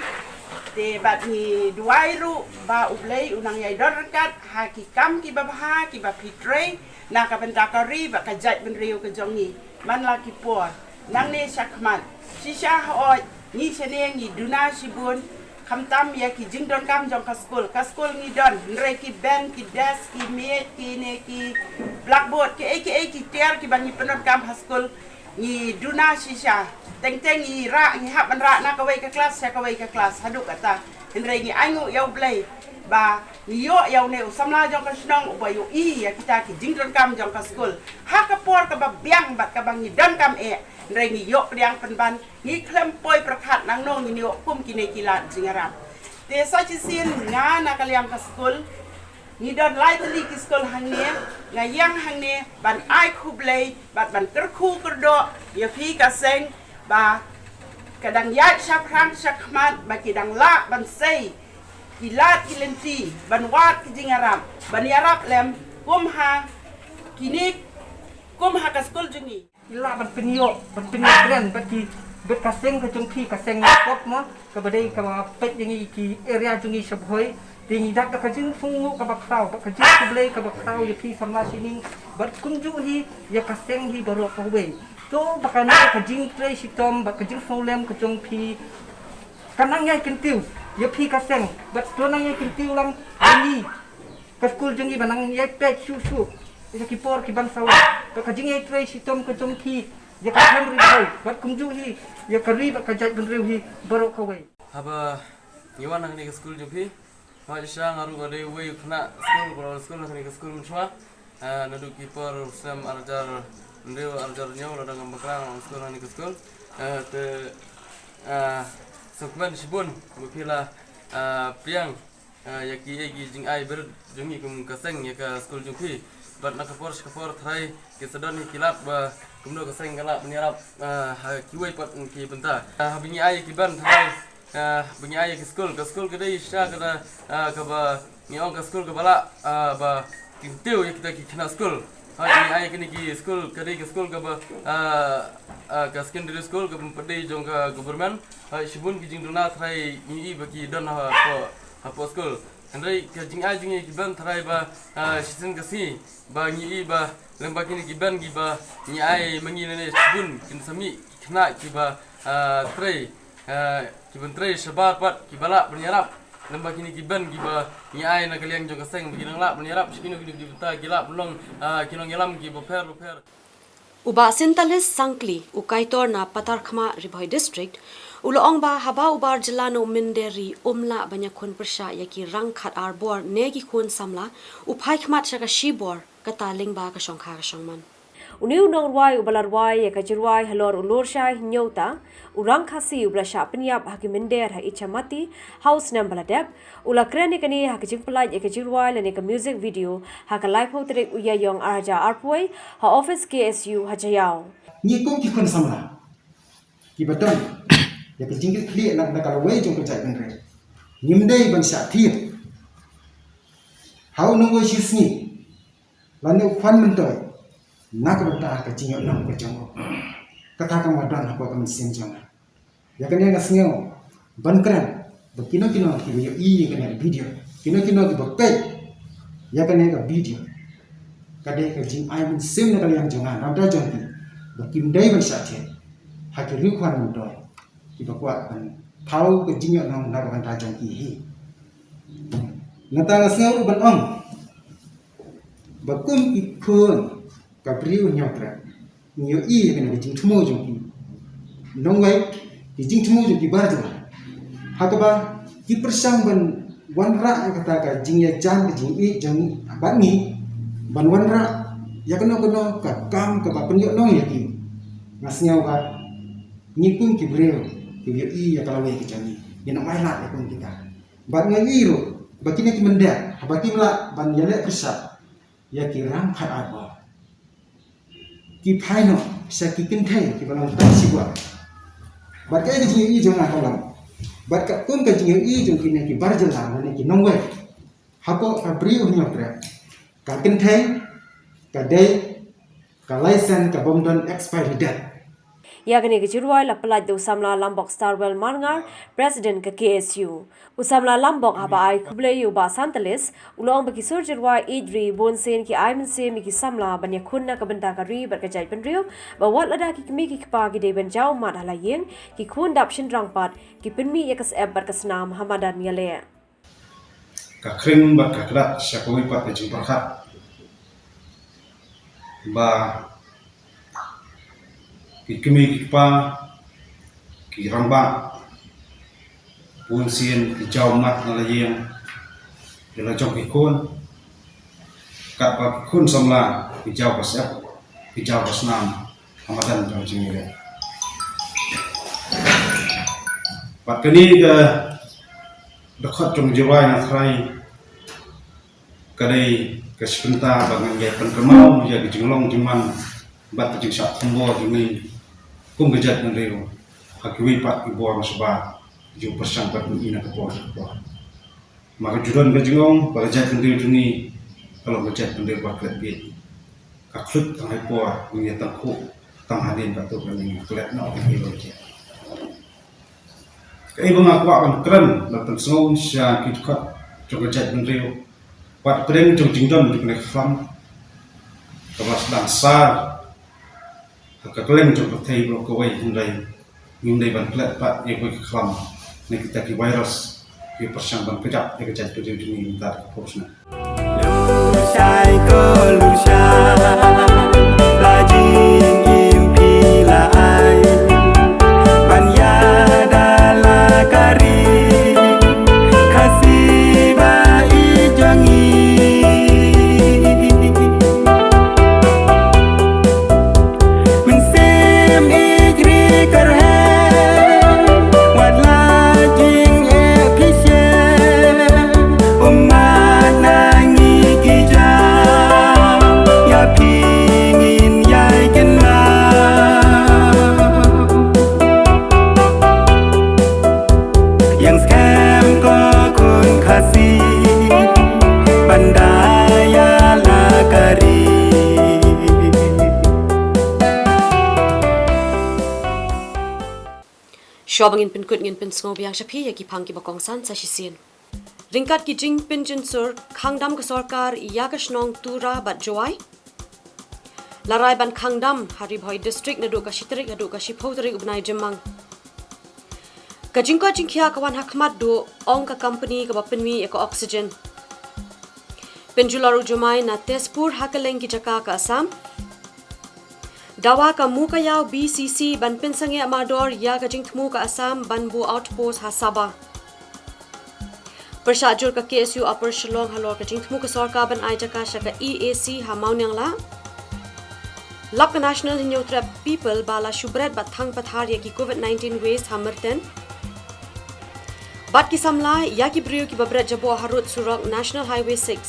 te bad ngi duwai ruh ba U Blei un nang ïai don ryngkat ha ki kam kiba bha kiba phi trei na ka bynta ka ri bad ka jaitbynriew ka jong ngi. Man la ki por nangne shakhmat, shisha hooid ngi shane ngi duna shibun, khamtam ïa ki jingdonkam jong ka skul. Ka skul ngi don, hynrei ki bench, ki desk, ki miej, kine ki blackboard, kiei kiei ki tiar kiba ngi pyndonkam ha skul, ngi duna shisha. Teng teng ngi rah, ngi hap ban rah na kawei ka klas sha kawei ka klas haduh katta. Hynrei ngi ainguh ïa U Blei ba ngi ïoh ïa une u samla jong ka shnong uba ïohi ïa kita ki jingdonkam jong ka skul ha ka por kaba biang bad kaba ngi donkam eh. Hynrei ngi ïoh pdiang pynban, ngi khlem poi pyrkhat nangno ngin ïoh kum kine ki lad jingïarap. Te sa shisien nga na ka liang ka skul, ngi don lai tylli ki skul hangne, nga ïeng hangne ban ai khublei bad ban kyrkhu kyrdoh ïa phi ka seng ba ka dang ïaid shaphrang shakhmat, ba ki dang lah ban sei ki lad ki lynti ban wad ki jingïarap, ban ïarap lem kum ha kine, kum ha ka skul jong ngi. Ki lah ban pynïoh, ban pynïoh kren bad ki, Bad ka seng ka jong phi ka seng Jakob mo, kaba dei kaba peit ïa ngi ki area jong ngi sha Bhoi. Te ngi dap da ka jingsngewnguh kaba khraw, bad ka jingkhublei kaba khraw ïa phi samla Syining, bad kumjuh hi ïa ka seng hi baroh kawei. To ba kane ka jingtrei shitom bad ka jingsngewlem ka jong phi ka nang ïai kyntiew ïa phi ka seng, bad to nang ïai kyntiew lang ïa ngi ka skul jong ngi ba nang ïai peit shuh shuh ïa ki por ki ban sawa, bad ka jingïai trei shitom ka jong phi ïa ka seng Ri Bhoi, bad kumjuh hi ïa ka ri bad ka jaitbynriew hi baroh kawei. Haba ngi wan ha kane ka skul jong phi, hooid shisha nga ruh nga dei uwei u khynnah skul, ba la wan skul ha kane ka skul mynshuwa. Ah, naduh ki por u snem ar hajar hynriew, ar hajar hynñiew, lada ngam bakla, nga wan skul ha kane ka skul. Ah, te, ah, sngewkmen shibun ba phi la, ah, pdiang, ah, ïa ki, ïa ki jingai bad jong ngi kum ka seng ïa ka skul jong phi. Bad na ka por sha ka por tharai ki sa don hi ki lad ba kumno ka seng ka lah ban ïarap, ah, ha kiwei pat ki bynta. Ah, haba ngi ai ïa ki ban tharai, ah, ba ngi ai ïa ki skul, ka skul ka dei shisha kata, ah, kaba ngi ong ka skul kaba lah, ah, ba kyntiew ïa kita ki khynnah skul. Hooid, ngi ai ïa kine ki skul, ka dei ka skul kaba, ah, ah, ka secondary school kaba ym pat dei jong ka government. Hooid, shibun ki jingduna tharai ngi i ba ki don hapoh, hapoh skul. Hynrei ka jingai jong ngi ki ban tharai ba, ah, shisien ka sngi ba ngi i ba lyngba kine ki ban kiba ngi ai ma ngi lane shibun kin sa mih ki khynnah kiba, ah, trei, ah, ki ban trei shabar pat kiba lah ban ïarap lyngba kine ki ban kiba ngi ai na ka liang jong ka seng ba ki nang lah ban ïarap sha kino kino ki bynta, ki lah ban long, ah, ki nongïalam kiba pher bapher. U Bah Syntalis Sangkli, u kaitor na Patharkhmah, Ri Bhoi District, u la ong ba haba u bar jylla na u mynder ri um lah ban ïakhun pyrshah ïa ki rangkhat ar bor ne ki khun samla, u phai khmat sha ka shibor, kata lyngba ka shongkha ka shongman. Une u nongrwai uba la rwai ïa ka jingrwai halor u lur shai hynñiew ta, u Rang Khasi uba la shah pynïap ha ki mynder ha Ichamati ha u snem ba la dep, u la kren ïa kane ha ka jingpyllait ïa ka jingrwai lane ka music video ha ka laiphew tarik u Ïaïong ar hajar arphew wei ha office K S U ha Jaïaw. Ngi kum ki khun samla kiba don ïa ka jingkitkhlieh na ka lawei jong ka jaitbynriew, ngim dei ban shah thied ha u nongwei shisngi lane u khwan myntoi na ka bynta ka jingïohnong ka jong u. Kata kam don hapoh ka mynsiem jong nga. Ïa kane nga sngew ban kren ba kino kino kiba ïohi ïa kane ka video, kino kino kiba peit ïa kane ka video, ka dei ka jingai mynsiem na ka liang jong nga na ka bynta jong ki, ba kim dei ban shah thied ha ki riewkhwan myntoi kiba kwah ban thaw ka jingïohnong na ka bynta jong ki hi. Nangta nga sngew ruh ban ong ba kum ki khun ka briew Hynñiewtrep, ngi ïohi ïa kane ka jingthmu jong ki nongwei, ki jingthmu jong ki bar jylla, ha kaba ki pyrshang ban wanrah ïa kata ka jingïajan ka jingïeit jong ngi bad ngi, ban wanrah ïa kano kano ka kam kaba pynïohnong ïa ki. Nga sngew ba ngi kum ki briew kiba ïohi ïa ka lawei ka jong ngi, ngin ym ailad ïa kum kita. Bad nga ïohi ruh ba kine ki mynder haba kim lah ban ïaleh pyrshah ïa ki rangkhat ar bor, ki phai noh sha ki kynthei kiba long tang shibun. Bad kaei ka jingïohi jong nga ka long, bad katkum ka jingïohi jong kine ki bar jylla lane ki nongwei hapoh ka briew Hynñiewtrep, ka kynthei ka dei ka license ka bym don expiry date. Ïa kane ka jingrwai la pyllait da u samla Lambok Starwell Marngar, President ka K S U. U samla Lambok haba ai khublei ïa u Bah Syntalis, u la ong ba ki sur jingrwai ïeit ri bunsien ki ai mynsiem ïa ki samla ban ïakhun na ka bynta ka ri bad ka jaitbynriew, ba wat lada ki kmie ki kpa ki dei ban jaw mat ha la ïing, ki khun dap shynrang pat, ki pynmih ïa ka syep bad ka snam ha madan ïaleh. Ka khring bad ka kdat sha kawei pat ka jingpyrkhat ba ki kmie ki kpa, ki rangbah bunsien ki jaw mat na la ïing ïa la jong ki khun, katba ki khun samla ki jaw ka syep, ki jaw ka snam ha madan jong ka jingïaleh. Bad kane ka dkhot jong ka jingrwai nga tharai ka dei ka shi bynta ba ngan ïai pynkynmaw ïa ka jinglong jingman bad ka jingshah thombor jong ngi kum ka jaitbynriew ha kiwei pat ki bor shabar, jingpyrshang bad ngi na ka por sha ka por. Ma ka ju don ka jingong ba ka jaitbynriew jong ngi ka long ka jaitbynriew ba klet bieit. Ka khluit tang ha i por, ngi ïa tang khuh tang hadien katto katne, ngi klet noh ïa ki longkmie. Kaei ba nga kwah ban kren bad pynsngew sha ki dkhot jong ka jaitbynriew, wat pdeng jong jingdon jong kane ka khlam kaba sdang sar ha ka kylleng jong ka pyrthei baroh kawei, hynrei ngim dei ban klet pat ïa kawei ka khlam na kita ki virus ki pyrshang ban kjap ïa ka jaitbynriew jong ngi mynta ka por snem. Lur shai ko lur shai, la jingim phi la ai, ban ïada la ka ri Khasi ba i jong ngi. Mynsiem ïeit ri kyrhai, wat la jingeh phi shem, ummat na ngi ki jam, ïa phi ngin ïai kynmaw. Ïeng skhem ko khun Khasi, ban da ïa la ka ri. Shuwa ba ngin pynkut, ngin pynsngew biang sha phi ïa ki phang kiba kongsan sa shisien. Ryngkat ki jingpynjynsur, khang dam ka sorkar ïa ka shnong Tura bad Jowai. La rai ban khang dam ha Ri Bhoi District naduh ka shi tarik haduh ka shiphew tarik u bnai Jymmang. Ka jingkoit jingkhiah ka wan ha khmat duh, ong ka company kaba pynmih ïa ka oxygen. Pynjulor u jumai na Tezpur ha kylleng ki jaka ka Assam. Dawa ka Mukaïaw B C C ban pynsangeh mardor ïa ka jingthmu ka Assam ban buh outpost ha Saba. Pyrshah jur ka K S U Upper Shillong halor ka jingthmu ka sorkar ban ai jaka sha ka E A C ha Mawniangla. Lap ka National Hynñiewtrep People ba la shu bret bad thang pathar ïa ki COVID nineteen waste ha Myrten. Bad ki samla ïa ki briew kiba bret jaboh harud surok National Highway six.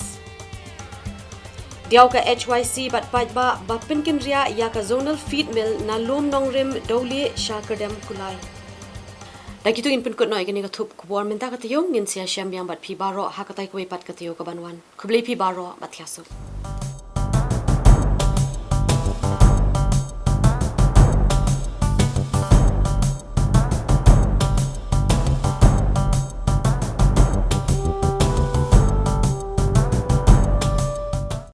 Diaw ka H Y C bad paidbah ba pynkynriah ïa ka Zonal Feed Mill na Lum Nongrim Dowlieh sha Kyrdem Kulai. Da kitu ngin pynkut noh ïa kane ka thup khubor mynta ka taïew, ngin sa ïashem biang bad phi baroh ha katai kawei pat ka taïew kaban wan. Khublei phi baroh bad thiah suk.